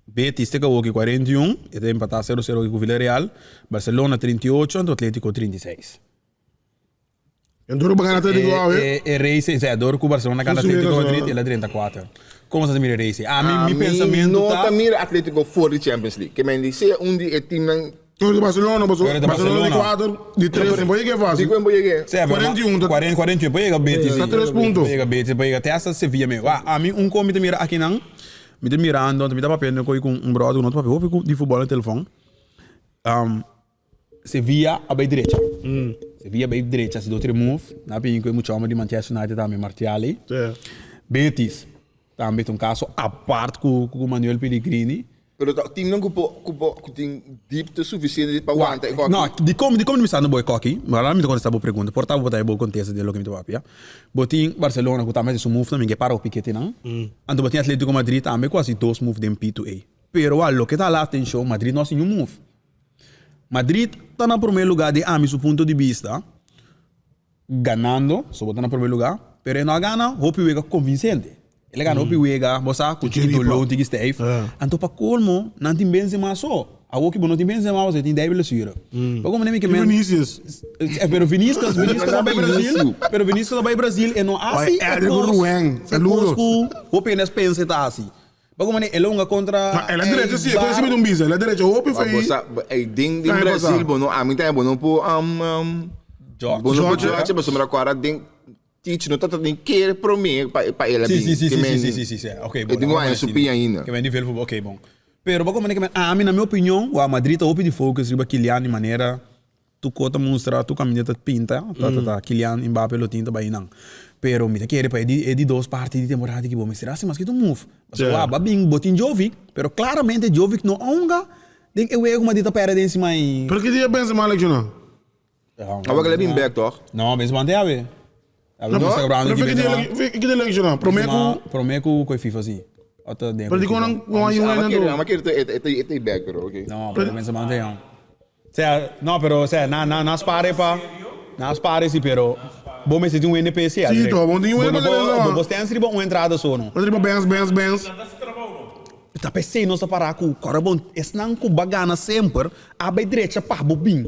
Betis te kawoki 41, e ta empatá 0-0 ku Villarreal, Barcelona 38, anto Atletico 36. En duro pa gana Atletico awe. E, e race, sea, dor ku Barcelona gana Atletico Madrid, el a 34. Kon sa ta mira e race? Ami, mi pensamentu no ta... ta mira Atletico for di Champions League. Ke men di sea un di e teamnan No, di Barcelona, paso Pero di Barcelona di Barcelona. 4, di 3, no por yega fácil. Di kuen por yega? Sea, pero 41 ta- 40, 41, por yega Betis. Ta 3 punto. Por yega Betis, por yega te hasta Sevilla me. Wa, ami un kon mi ta mira akinan, mi ta mirando, mi ta papiando ku un brother ku no ta papia hopi di futbol na telefon. Um, Sevilla a bai drecha. Sevilla a bai drecha, si do tres move, na pin ku e mucha homber di Manchester United tambe, Martial. Sí. Betis tambe ta un caso apart ku ku Manuel Pellegrini. Pero ta teamnan ku por ku por ku tin diepte suficiente pa wanta e koki. No, dikon dikon mi sa no bo e koki? Ma ahora mi ta kontesta bo pregunta. Por ta bo ta bo kontesta den loke mi ta papia. Bo tin Barcelona ku tambe hasi su move tambe ke para hopi kete nan. Anto bo tin Atletico Madrid tambe ku hasi dos move den P2A. Pero a loke ta hala atencion Madrid no hasi niun move. Madrid ta na prome lugar den ami su punto di bista, ganando, so bo ta na prome lugar, pero e no a gana hopi wega convincente. El a gana hopi wega, bo sa, cu tiki dolor, tiki stijf. Anto pa colmo, nan tin Benzema so. Awor ki bo no tin Benzema, bo tin dei blessure. Pa como mi ke men. Vinicius. Pero Vinicius, Vinicius a bay Brasil, pero Vinicius a bay Brasil e no hasi e cos, e cos cu hopi hende a pensa e ta hasi. Ba como el a hunga contra Ma el a derecho si, e si mi un bisa, el a derecho hopi Ma fei. bo sa, ey, den, den Brasil bo no, ami tambe bo no por um, um, George. bo no por George. George, pasobra cu ora den Teach no tata den kere prome pa, pa el a Si, bin. si, si, Ke si, men- si, si, si, si. Ok, E bon. tin un aña su pia ainda. Ke men nivel voetbal, ok, bon. Pero ba como ke men, ami na mi opinion, wa Madrid ta hopi di focus riba Kylian di manera Tu ko ta mustra, tu kaminda ta pinta, ta ta ta Kylian Mbappe lo tin ta bai nan. Pero mi ta kere pa e di e di dos parti di temporada ki bo mester hasi maske tu move. Pasobra wak ba bin bo tin Jovic, pero claramente Jovic no a hunga den e wega ku Madrid ta perde den sima i. Pero ki dia Benzema lecciona? Awor ke el a bin bek toch? No, Benzema no ta yawe. No, pero ki dia ki dia lecciona? Prome ku. Prome ku ku e FIFA si. Ota den. Pero dikon nan no a yuda nan do? Ama kere e ta bek pero ok. No, pero Benzema no ta yawe. Sea, no, pero sea, na, na, na spare pa, na spare si, pero bo mester tin un NPC Sí, adrek. to, bo tin un Bo no NPC por, no. bo stens riba un entrada so no. Bo riba Benz, Benz, Benz. Ta pesey nos ta para ku kora bon, esnan ku ba gana semper a bay drecha pa bo bin.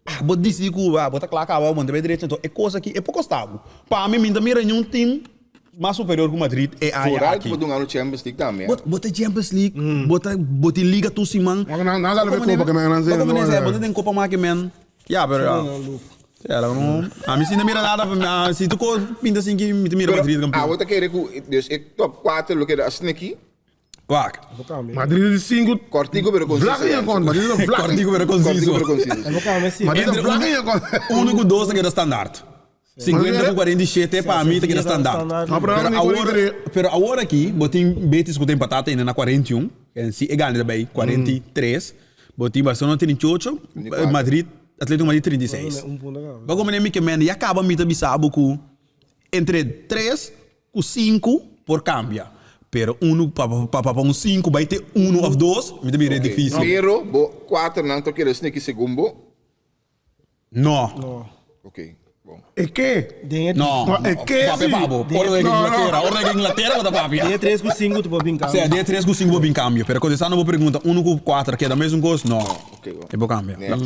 Ah, bo dicidi ku ah, bo ta kla kaba, bo no ta bay drecha, enton e kos aki e por kosta bo. Pa mi, mi no ta mira niun team Mas superior ku Madrid e aña Vooral aki. ku bo dun ano Champions League tambe. Bo bo ta Champions League, bo ta bo tin liga tur siman. Nan nan sali fe kopa ke men nan Bo ta den kopa make men. Ya pero ya. Ja, laga no. A mi si no mira nada, si tu ko pinta sin ki mi ta mira Madrid Pero kampeon. awo ta kere ku dus e top 4 lo keda asina aki. Wak. Madrid di 5. Kortico pero Vlak conciso. in je kont. Madrid is vlak. Kortico pero Kortico conciso. pero conciso. Madrid is Entre vlak in je kont. 1 ku 2 ta keda standaard. 50 ku 47 pa mi ta keda standaard. No, pero Pero ni awor, 43. pero awor aki, bo tin Betis ku ta empatá ainda na 41, en si e gana ta bai 43, bo tin Barcelona 38, Madrid, Atlético Madrid 36. Un punto acá. Ba como mi ke men, ya kaba mi ta bisa bo ku entre 3 ku 5 por kambia. Pero uno pa pa pa pa un 5 bai te 1 of 2, mi ta bira difícil. Pero bo 4 nan to keda asina aki segun bo. No. No. Ok, bon. E ke? Den e, No. Maar e ke Papia si? pa bo. Ora de No, no. Inglaterra, ora de Inglaterra bo ta papia. den e 3 ku 5 tu por bin O sea, cambio. de 3 ku 5 bo bin cambio. Pero contestando bo pregunta, 1 ku 4 keda mesun cos? No. Ok, bon. E bo cambia. Next.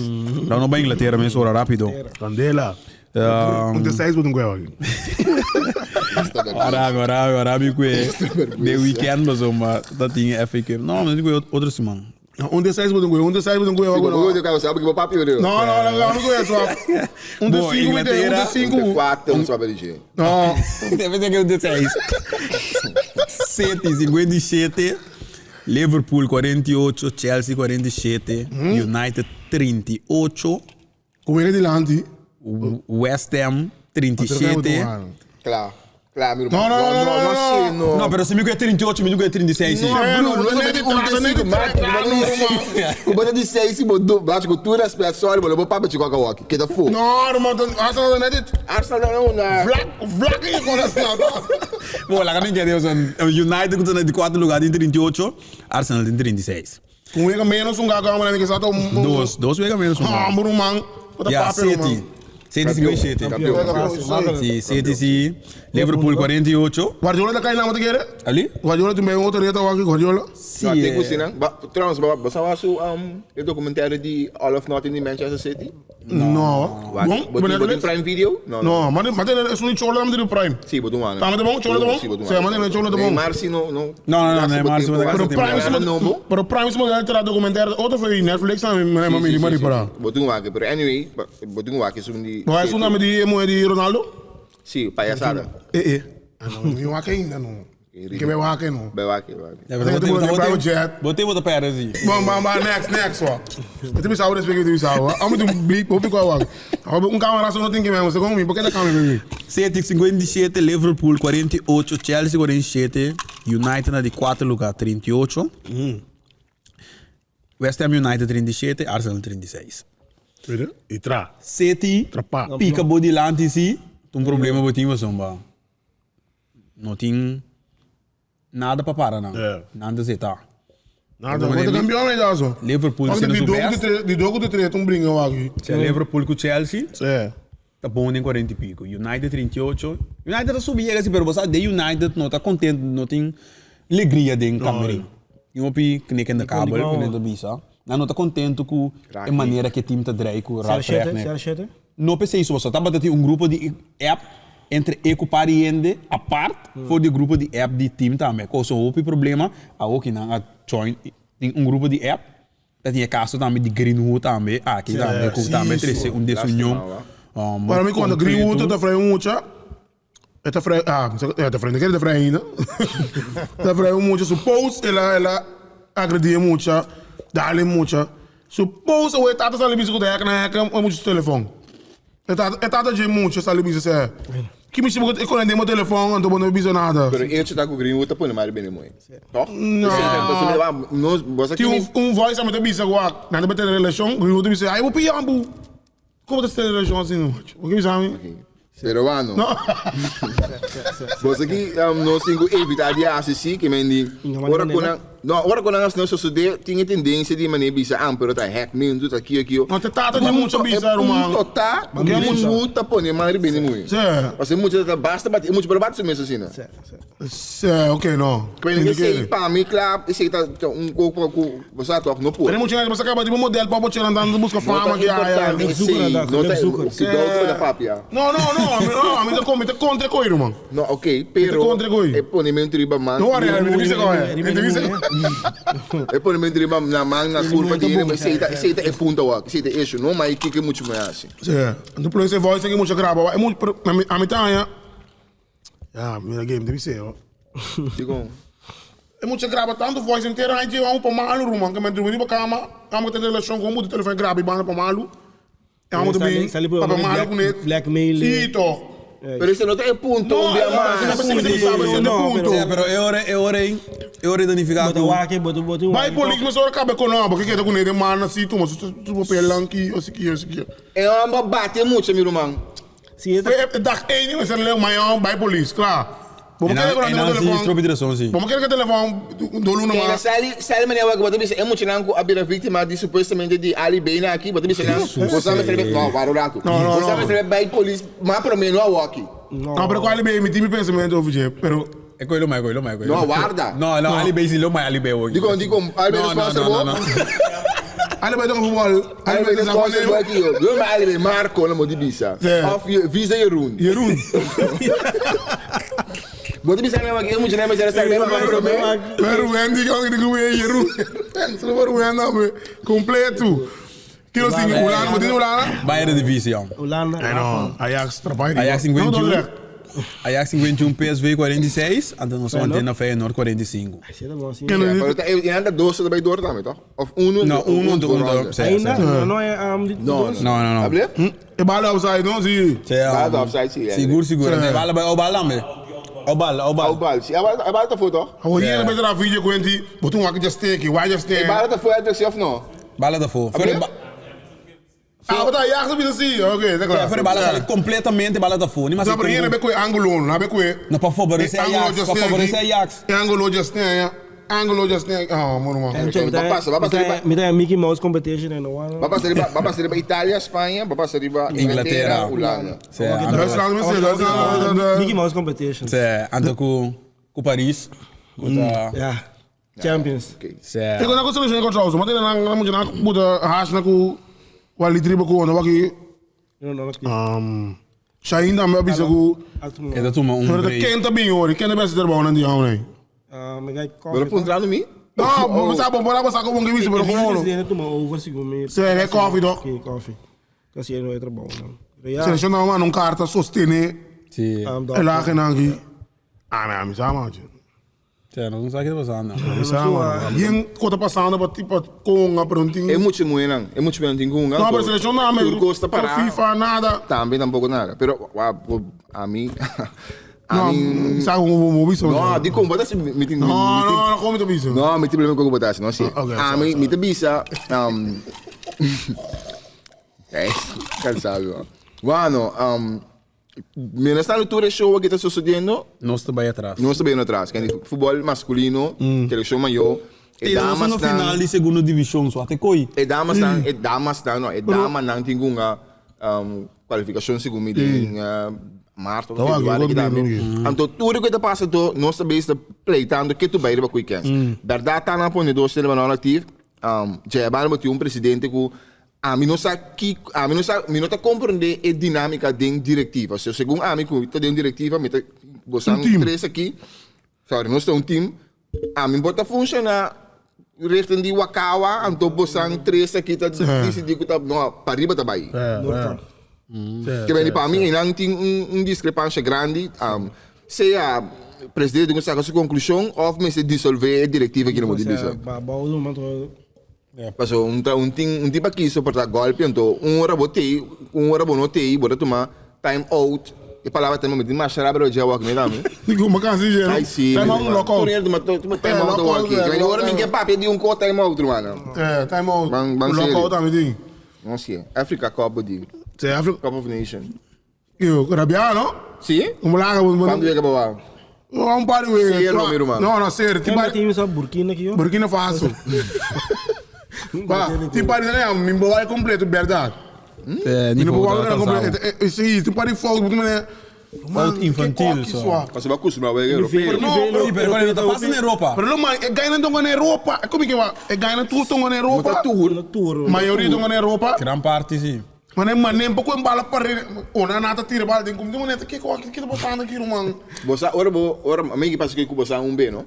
La no ba Inglaterra mes ora rápido. Candela. Un de 6 moet een guewa. Arabi, Arabi, Arabi ku e de weekend maar zo, maar dat ding FA Cup. No, maar ik otro semana. Un de 6 moet een guewa. Un de 6 moet een guewa. Bo bo ka sabi ki bo papi No, no, no, no, no, no. Un de Boa, 5, un de Inglaterra. 5. 4 un sabi di. No. Deve ser que um de 6. City 57, Liverpool 48, Chelsea 47, United 38, Kom weer die West Ham 37. Kla. Kla, mi No, no, no, no, no, no, no. No, pero si mi é 38, mi é 36. No, No, Bruno, no, no no, di no, un no, de no, 5, no, Mark, no, no, Ku bota di 6 bo do, baat ku tu respect, sorry, bo bo papi chiko ka waki. Keda fu. No, maar Arsenal net het Arsenal no na. vlak, vlak in je kont. Bom, lá que Deus, United que está de quarto lugar em 38, Arsenal em 36. Kom weer menos un gago, maar ik zat om. Dois weken menos um. Ah, maar man. Wat een Ja, papi, City. man. City 57. Campeão. Sim, City, sim. Liverpool 48. Guardiola da kan je nou wat keren? Ali? Guardiola toen bij een auto reed, Guardiola. Sim. No, tem que não. Trouwens, ba sa su e documentaire di All of Nothing di Manchester City? No. Bom, Bo ben tin ik Prime Video? No. No, maar dit is niet chola met de Prime. Sim, bo doen aan. Tá, maar de bom, chola de bom? Sim, maar de chola de bom. Marci no no. No, no, nee, Marci no, Pero Prime is no bo. Pero Prime is maar een documentaire auto voor Netflix en mijn mami maar die para. Bo doen wake, pero anyway, bo doen wake is um di. Maar hij is toen met die mooie die Ronaldo? Sim, palhaçada. Eh eh. Ah, no, wake ainda no. Ik ben wake no. Bij wake, wake. Botei bota pera assim. Bom, bom, bom, next, next, wa. Het is oude spreken het is oude. Am moet bliep, hoop ik wel wat. Un camera zo no tem que mesmo, você como, por que da câmera baby? City 57, Liverpool 48, Chelsea 47, United na de quarto lugar 38. West Ham United 37, Arsenal 36. Weet je? Itra. City Trapa. pica bodilante si, um problema botinho você ba. Não tem nada para parar não. É. Nada zeta. Nada, wat de campeão aí daar zo. Liverpool Ook sendo die o docu best. de die docu de três um brinco aqui. Se é Liverpool com Chelsea, É. tá bom em 40 e pico. United 38. United tá subindo assim, pero você de United não tá contente, não tem alegria dentro do camarim. E um pi knikken de kabel, knikken de bisa. Não não tá contente com a maneira que o time tá draai com o Ralf CR7, Rangnick. CR7. No pensei isso, você tá batendo um grupo de app entre eco pariente apart voor de grupo de app de team também. Com o hoop problema, a ook não a join tem um grupo de app. Dat tinha caso também de Greenwood também, aqui também, com também três um desunião. Para mim quando Greenwood tá vrij mucha. Está vrij, ah, está vrij, não quero vrij ainda. Está vrij mucha, suppose ela ela agredia mucha, dá-lhe mucha. Suppose o tata sali bisu com a na é muito telefone. É tata de mucha sali bisu se. Que me chama eu quando meu telefone, não tô bisu nada. Pero eu te tá com o Greenwood tá pondo mais bem mooi. Toch? No. No, você Tinha um voice a meter bisa agora, nada para ter relação, Greenwood bisa, ai vou pilhar ambu. Como tá ter relação assim, não? O que me sabe? Pero bueno. Você que no cinco evitar de assistir que men di. Ora com no, ora com as nossas sude tinha tendência de mané bisa ah, pero tá hack me tu tá aqui aqui. Não, te tata de muito bisa, irmão. Tota, muito tá pondo mais bem mooi. Sim. Você muito tá basta bate, muito para bate mesmo assim, né? Sim, ok, não. Quando eu sei para mim, claro, esse tá um pouco com você tá no pô. Tem muito gente que você acaba de um modelo para botar andando busca fama que importante, é. sim, não tá, que dá da papia. Não, não, não, não, me come, te contra coi, irmão. No, ok, pero contra coi. e pone me um triba man. Não, olha, me disse qual é. Me disse. E ponemento riba na man na curpa di hende, esey ta esey ta e punto awor, esey ta e issue. No mai kiko e mucha muhé hasi. Sí, anto plus e voice aki mucha graba, e mucha, pero ami ami ta haña, ya mira game ta bis'é ho. Dikon? E mucha graba tanto voice entero haña dje amo pa malu ruman, ke men drumi riba kama, amo ke ta den relashon ku un mucha telefon e graba i banda pa malu. Amo ta bin papia malo ku ne. Blackmail. Sí, toch. Pero ese no ta e punto un bia mas. No, Sí, pero e ora, e ora ei, e ora ei ta nifiká Bo ta ku. wak, bo ta bo tin Bai polis mesora kabe kono abo ke keda ku ne den man asi tuma su su papelnan ki asi ki asi ki. E homber a bati e mucha mi ruman. Si e ta. E dag ei ni mester leu mañan bai polis kla. Bo E kere nan, ku e nan nan si telefon. stropi di rason si. Bo kere ku telefon do luna Keda mas. sali, sali manera wak bo ta bisa e muchanan ku a bira víktima di supuestamente di Ali Bey nan aki, bo ta bisa nan, bo sa mester be, no, wara un ratu. No, no, Bo sa no. mester be bai polis, ma prome no awoki. No, pero ku Ali Bey mi tin mi pensamentu over dje, pero. E koe lo mai, e koe lo mai, e koe lo No, mai. warda. No, no, Ali Bey si lo mai Ali Bey awoki. Dikon, dikon, Ali Bey No, ta no, sponsor no, bo? no, no. Ali Bey ta un futbol. Ali Bey ta sponsor bo aki yo. Yo mai Ali Bey, Marco lo mo di bisa. Sí. Of Visa Jeroen. Jeroen. Bo ta bisa mi awaki e muchanan mester a sali bai ma prome. Pero Wendy kong di kuwe Jeroen. Solo Wendy awe completo. Kilo sing Hulanda, mo tin Hulanda? Bai Eredivisie, jong. Hulanda. Ay no, Ajax trapai. Ajax No, 51. Ajax 51, PSV 46, anto nos mantén na Feyenoord 45. Así ta bon, sí. Ken- Ja, pero ta e anda dos ta bai door tambe, toch? Of uno? No, uno uno uno ronde. sí, Ainda? sí. No, no, eh, No, dos. No, no, no. Ablef? E bala offside, no? Si. Sí, Bala offside, sí, ja. Sigur, sigur. Sí. Bala bai obal tambe. Obal, obal. Obal, sí. A bala, a bala ta voor, toch? Awo hier bij de video kwenti, botu wak just steki, why just E steki. bala ta voor uit of no? Bala ta voor. Voor de ba- Ah, wat Ajax op je zie. Oké, dat Ja, voor de bala sali completamente bala ta voor. Ni mas Maar hier heb ik angulo, na heb ik No, pa favorecer Ajax, pa favorecer Ajax. Angulo just nee, ja. Angulo just nee. Oh, man, man. En zo, Wa pasa, wa pasa riba- Mi ta Mickey Mouse competition en no. Wa pasa riba, wa pasa riba Italia, Spanje, wa pasa riba Inglaterra. Inglaterra, Hulanda. Sí, anto- Duitsland, mensen, Duitsland. Mickey Mouse competition. Sí, anto ku ku Paris. Ku ta Ja. Champions. Sí. Ik wil naar solution control, maar dan dan moet je naar moet haast naar ku wali tribo ku ono waki No, no, no. Shaheen dan wel bisa ku. E ta tuma un Maar de break. kent dat bing hoor, ik ken de beste erbouw en die houden. Me ga Pero koffie. puntrando mi? No, we sabi, we sabi gewoon gewisse, maar gewoon. Ik doe maar over, sigur me. Sì, è coffee, toch? Oké, koffie. Dat is hier nooit erbouw. Ja. Seleção não, mano, um carta sostene. Sí. E lá que não aqui. Ah, não, me sabe, mano. Sí, no sabe que ta pasando. Me sabe, mano. Yen kota passando para tipo conga, pero não É tem. mucho muenan, é mucho muenan tingunga. Não, pero seleção não, mas Turco está parado. FIFA nada. Também tampouco nada. Pero wa, a mim a Não, mim sabe como o bicho. No, di como botas mi tin Não, não, não come to bicho. No, mi tin problema com botas, no sí. Ah, ok, A sorry, mim sorry. mi te bisa é, cansado. Bueno, mientras tanto tu show que está sucediendo, Nos ta bai atras. no está bien atrás. Que Futebol masculino, selección mayor, e E damas damas no final están di segunda divishon, so ate koi. E damas dan, e damas dan, no, e dama nan tin una kwalifikashon segun mi den maart of Dat was februari ook ki tambe. bien, Anto tur ku ta pasa to, nos ta bezig pleitando ke tu bai riba kui kens. Berdad ta nan pone dos tele non actief. Dje baan moet un presidente ku a mi no sa ki a mi no sa mi no ta comprende e dinamica den directiva. So segun a mi ku ta den directiva mi ta bosan Un team. tres aki. Sorry, nos ta un team. A mi bota funciona richting di Wakawa, anto bosan tres aki ta decidi ku ta no pariba ta bai. Que bem, para mim, não tem um discrepância grande. Seja presidente não saca sua conclusão, ou me se dissolver a diretiva que não pode dizer. Bouw doen, want Passou um um tem um tipo aqui suportar golpe, então um hora botei, um hora bonotei, bora tomar time out. E palavra também me mais xarabra já walk me dá me. Digo, uma casa de Ai sim. Time out, lockout. Toma time out lockout, aqui. é, Que agora lockout. ninguém papi de um co time out, mano. É, time out. Bang- bang Lockout sério. também tem. Não sei. Africa Cup de Cê África. Cup of Nation. Eu, rabiano? Sim? Vamos lá, Quando vamos chega para Um par de vezes. Sério, meu irmão. Não, não, sério. Tem Tipo, um time só Burkina aqui, ó. Burkina Faso. Ba, tipo, né, mi boa é completo, verdade. É, Mi ni boa foto é completo. Sim, tipo, pare fogo, porque né. Fout infantil, só. Você vai acostumar o europeu. No, Sí, pero cuando te pasa en Europa. Pero lo man, e ganha tongo na Europa. Como que va? E ganha tudo tongo na Europa. Tour. Tour. Maioria tongo na Europa. Gran parte, sí. Mas nem mas nem pouco embala para ona nata tira bala tem como tem moneta que que que tá passando aqui, irmão. Você ora bo ora amigo passa que você um B, não?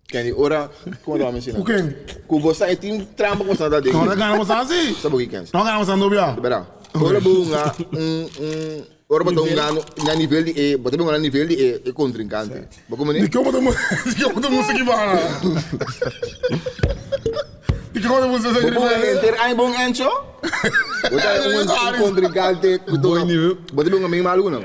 Kenny, ora, como ta mencioná? Ku ken? Ku bo sa e tin trampa ku bo sa ta den. No ta gana bo sa si. Sa bo ki kens. No gana bo sa no bia. Bera. Ora bo hunga un un ora bo ta hungando na nivel di e bo ta hunga na nivel di e e kontrinkante. Bo komo Di ni? ke bo ta di ke bo ta musiki bana? Di ke bo ta musiki Bo hunga henter aña bon encho? Bo ta un un kontrinkante ku ta bo ta hunga men malu ku nan.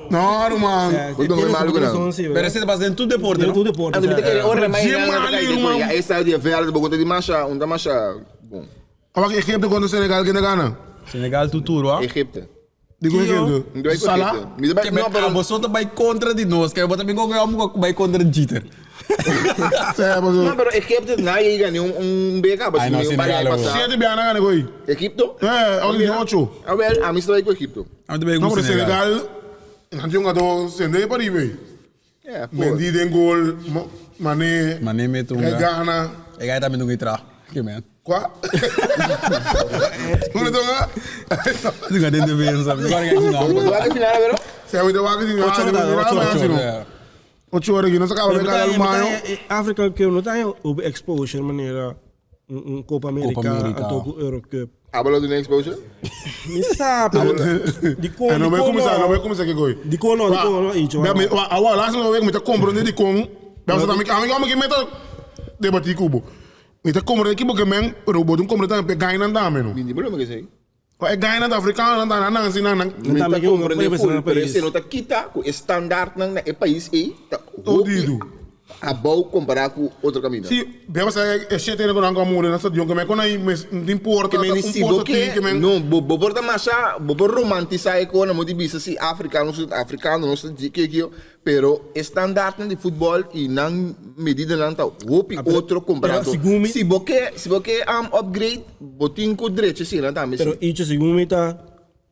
No, ruman. Bo ta hunga men malu ku nan. Pero esei ta pasa den tur deporte, no? Den tur deporte. Anto mi ta kere ora Jim mañana ta Ali, kai den ruman. ya e estadio di verde bo konta di masha un ta masha bon. Awak Egipto kontra Senegal ken ta gana? Senegal tuturo, ah. Egipto. Di ku Egipto? Mi ta bai ku Salah? Egipto. Mi ta bai Ke no men pero abo so ta bai kontra di nos, ke bo ta bin ku amo ku bai kontra Jeter. Sea, paso. No, pero Egipto na yega ni un un beka Ay, no, pasobra un par di Senegal aña abo. pasá. Siete biaha nan gana ku ei. Egipto? Eh, awor di ocho. Awel, ami si ta bai ku Egipto. Ami ta bai No, ku pero Senegal. Senegal, nan tin un jugador sende pa riba ei. Yeah, por. Mendy den gol, Mané, Mané mete un Gai ga. gana. E gai tambe nunca entra. Ke men. Qua? Hoe dat dan? Nunca den defensa. Nunca gai su Bo nomber. ta wak e final pero? Zij we de wagen zien. Ocho hora, ocho ocho Ja. Ocho hora aqui, não se acaba de cada maio. Afrika Cup no ta op exposure manera un un Copa America, Copa America. anto ku Euro Cup. Abo lo duna exposure? Mi sa, pero di kon, En di no vai kon começar, não no. vai começar que goi. Di kon no, di kon no, icho. Awa, laatste week met de comprende di kon. Dat was dan ik ik met dat debati kubo. Met de comprende ki boke men, pero bo dun comprende pe gaina dame no. Mi di problema ke sei. Wa e gaina da africano dan nan sin nan. Mi ta Tambe ke un comprende país full, na pero país. ese no ta kita ku e standaardnan na e pais ei ta hopi Odido. abou kompará ku otro kaminda. Si, beba sa e shit ene kon amore na stadion ke men kon aí mes din porta, Ke men un si bo porta ke tin ke men. no bo bo por ta masha bo por romantisá e kona mo di bisa si afrikano sud afrikano nos ta di ke kio pero e standaardnan di futbòl i nan medidanan ta hopi otro kompará pero segun mi- si bo ke si bo ke upgrade bo tin ku drecha eseinan tambe si. Pero icho segun mi ta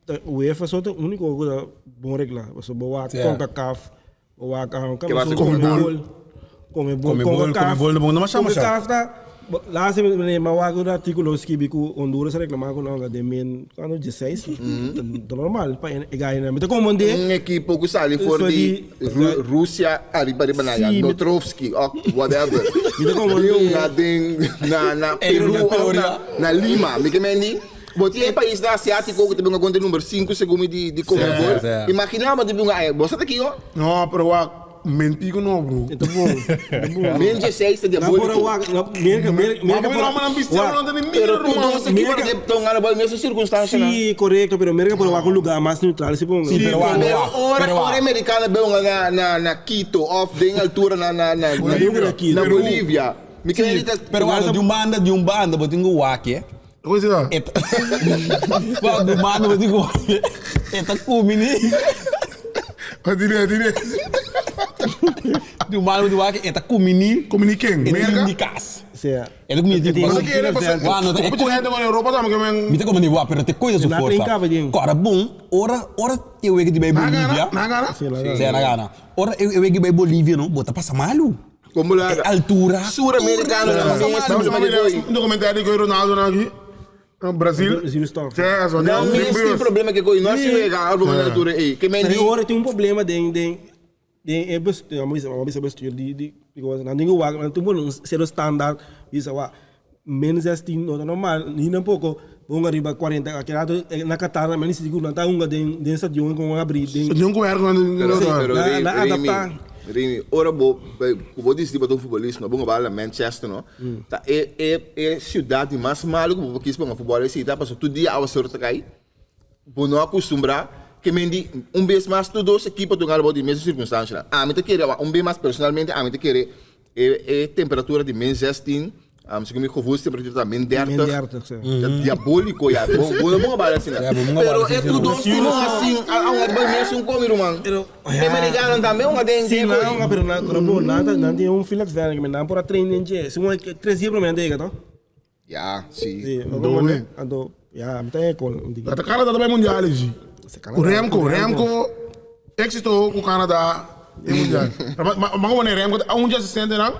ta UEFA so ta único ku ta bon regla. Pasobra bo wak Concacaf, bo wak Ke base Comebol, Comebol, Comebol, Concacaf. Comebol, no masha masha. Concacaf ta laatste meneer ma wak un artículo skibi ku Honduras a reclama ku nan den min cuando 16. Ta normal pa e gai Mi ta comprende. Un equipo ku sali for For di di- Ru- Rusia ariba riba na ya, Sí, mi- Notrovsky of whatever. Mi ta comprende. Di un na den na na Peru of na, na Lima. Mi ke men di Bo tin e paisnan asiátiko ku ta bin kontra number 5 segun mi di di Conmebol. Sí, sí. Imaginá bo ta bin ay, bo sa ta kiko? No, pero wak mentigo no, bro. Ta bon. Ta bon. Men 16 ta Na por diabóliko. wak, na Merka, Merka, Maar Merka we por não bistro wak. não tem Pero mira, tu irmão. dos equipo Merka- ta ta un gana mesmo circunstância nan. Sí, correcto, pero Merka por wak un lugar mas neutral, si ponga. Sí, pero wak, Pero wak, ora pero wak. ora americana be un na na na Quito of den altura na na na Bolívia. na Peru. Bolívia. Mi kere di ta Pero wak, di un banda, di un banda, bo tin ku wak, eh. Hoe is dat? Et Wak, di un banda, bo tin ku wak, eh. E ta kumini. Dire, dire. Di un banda, bo tin wak, e ta kumini. Comuniquem. E ta Merka. di kas. Sea. E ta kumini di Mas kas. aqui ele passa. Wak, no, Como tinha gente na Europa também que men. Mi ta como ni wak, pero te cuida su Na força. trinca, bedien. Cora bom, ora ora eu weki di bij Na gana, Bolívia. na gana. Sí, la Sì, na gana. Ora eu eu weki bij Bolívia, no, bota passa malu. Como lá? E altura. Sur-americano Tur- na passa mesma malu. mesma que foi. Um documentário com o Ronaldo na aqui. No Brasil. Brasil stop. É, só Não, tem mesmo tem problema que coi, não se vê algo na altura ei, que men Pero di ora tem um problema den den den é bestuur, vamos dizer, vamos dizer bestuur di di di coisa. Não tem o não tem um zero standard, isso wa menos 16 não tá normal, nem um pouco. Bom arriba 40, aquele rato na Qatar, mas nem se digo, não tá um den den stadion com abrir den. Não com erro Pero, pero, Na- Remy, na Remy, adaptar. Remy, ora bo, bo disse tipo um futebolista, no, bom bala Manchester, no. Tá é é é cidade mais maluco bo quis bom futebol esse tá passou todo dia a sorte cai. Bo não acostumbrar que men di um vez mais tu dois equipa tu galo de mesma circunstância. A mim te querer, um vez mais personalmente, a mim te querer é é temperatura de menos 16, um, segundo mi gevoel temperatura tá min 30. Min 30, sim. Tá diabólico ja. Bom, bom, bom bala assim. Ja, bom, bom Pero bala é assim, tudo não. assim, assim, a um bem mesmo um come, irmão. Pero, É americano também, um tem Sim, não, pero na, pero nada, não tem um fila de velho, que não por a treino em Se um três dias para mim, tá? Ja, sim. Sim, Doe. Ando, ja, me tem com A Canadá também mundial, gente. O Remco, Remco, éxito com o Canadá em mundial. Mas mas como é Remco, há um dia assistente não?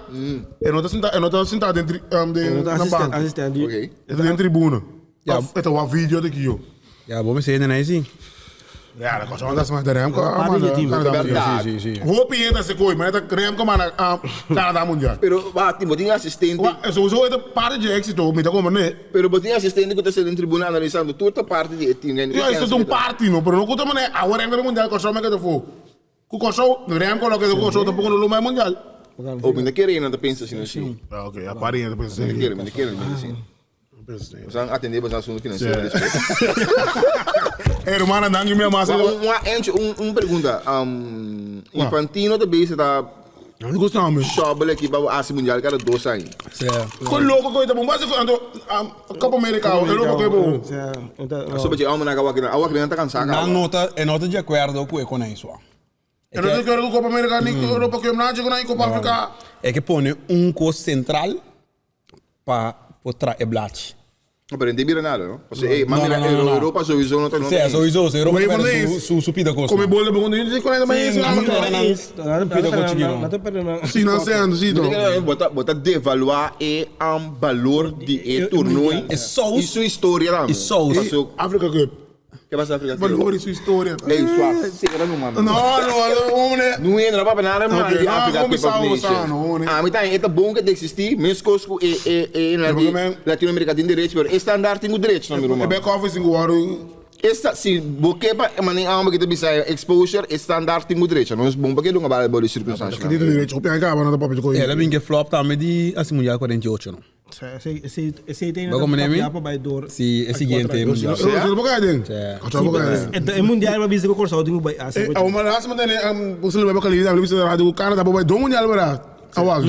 Eu não tô sentado, eu não tô sentado dentro, de, na banca. assistente. Ok. Eu tô dentro tribuna. Ja. Eu tô uma vídeo daqui, yo. Ja, bom, me sê, né, sim. Ja, dat was dat maar de Remco. Parte di team. Verdad. Si, si, si. Hopi eta se koi, maar dat Remco maar Canada mundial. Pero ba, ti botin assistente. Wa, sowieso het parte de éxito, me da como nee. Pero botin assistente que está en tribuna analisando toda parte de team. Ja, is het een party no, pero no kuta mane awor Remco mundial koso me que fu. Ku koso, Remco lo que koso tampoco no lo mai mundial. Oh, me quer não pensa assim, assim. Ah, ok, a party eta pensa. Me quer, me quer, me assim. Você atender para assunto financeiro depois. Eh, hermana, dank je me maar. Uma pergunta. Infantino também está Não gosto não, meu. shovel aqui para o AC Mundial cada 2 anos. Si. Ko loko ko ita bom, basi ko ando Copa América, Europa ko bo. Sobre de alma na gawa que a que não tá cansado. Nan nota, e nota de acordo com com isso. Eu não quero Copa América, nem Europa que eu não nem Copa África. É que põe um custo central para tra e blad. Pero não tem nada, não? Ou seja, ei, mas No, mira, no, no, no. Europa sowieso não tá Si, sowieso, se Europa Como tiver é su, su, su pida costo. Come bola bom, nem com nada mais. Si, não sei, ando, si, to. Bota devaluar e um valor de e torneio. E saus. E sua história lá. E saus. Passou. Africa Cup. Que passa África? Valor e sua história. Ei, sua. Será não, mano? No, no, homem. Não entra para nada, mano, Ok, de não, África como Cup of sabe, Nations. sabe, não, né? Ah, mas tá, é bom que existir, mesmo que e e Porque, man, Latinoamérica tem direito, mas estandarte tem o direito, não, meu É irmão. back office em Guaru. Esta, si, porque pa, mas nem alma que te bisa exposure, estandarte tem o direito, não é bom porque não vai bola circunstância. Acredito direito, o pian acaba não tá papo de coisa. Ela vem que flop também de assim mundial 48, não. Esse tem Vai como nome? bij door. Si, é seguinte mundial. Eu não vou cair dentro. Eu não vou cair. É mundial maar bisa ko korso ding bij AC. Eh, uma laatste meteen, você lembra que ali, você lembra Canadá, vai do mundial para. Awag.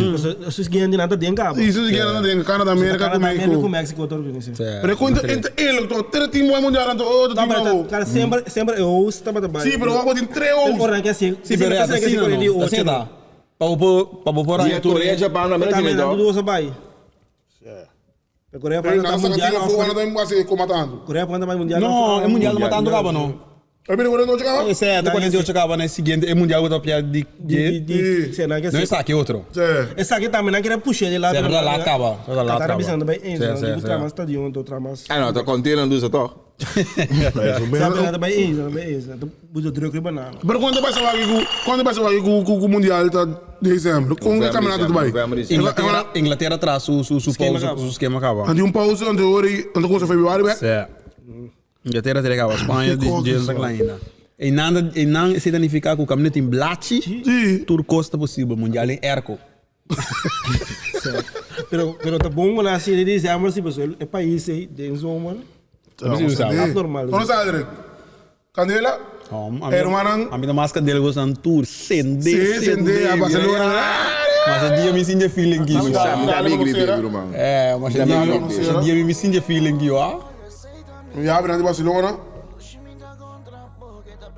Sus ganhando nada den cabo. Isso que era dentro, Canadá, América com América com México. México todo organiza. Pero quando entra ele, to três times mundial, então outro Tá, time. mas cara sempre sempre eu estava também. Sim, pero agora tem três ou. Ora que assim. Si, pero é assim, não. Assim tá. Para para por aí E Coreia, Japão, América Também do não Norte. duas vai. Coreia para Não, mundial. não, não, não, não, matando. Coreia para mundial. Não, é mundial matando cabo não. Eu me lembro de onde Esse é do 48 acaba né seguinte é mundial que tá piada de De de de de não que não é saque outro. Essa aqui também não queria puxar de lá. Sim, lá acaba, lá Tá acaba. bisando bem, Sim, não sim, digo sim. tramas stadion, to tramas. Ah, não, tá contendo dos toch? Sabe bem, bem, Budo druk riba na. Pero quando vai ser quando vai ser o o mundial tá dezembro, com o campeonato do vai. Inglaterra, Inglaterra traz su su su Esquema pausa, acaba. su esquema acaba. Andi um pausa, andi ori, andi começa februário, né? Sim. Inglaterra teria acaba, Espanha de de essa ainda. E nada, e não se danificar com o caminho em Blachi, Sim. Turcosta possível, mundial em Erco. Pero pero tá bom lá assim, de dezembro assim, pessoal, é país aí, de zomer. Normal. Vamos a Candela? Hermano. A mim mais candela gosta de tour, sende, Sim, sende, a Barcelona. Mas a dia me sente feeling aqui. Me dá bem gripe, irmão. É, mas a dia me sente feeling aqui, ó. Ja, we naar Barcelona.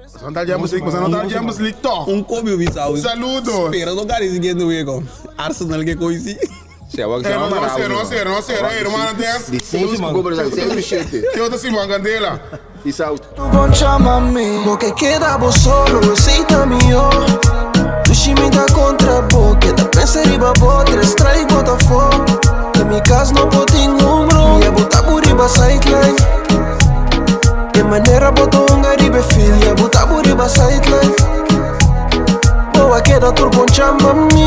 Santa Champions League, mas não tá Champions League toch. Um come o Bissau. Saludos. Espera, não quero seguir no erro. Arsenal que coisa. Se é o Eh, não, não, não, não, não, hermano, tem. De seis cobras, seis sete. Que outra Simão Candela. Peace out. Tu poncha mami. Bo que queda vos solo, receita mio. Tu shimita contra bo, queda pensa riba bo, tres strike Botafogo. En mi casa no potin un bro, ya bota buriba sideline. De manera botonga ribe fil, ya bota buriba sideline. Boa queda tur poncha mami.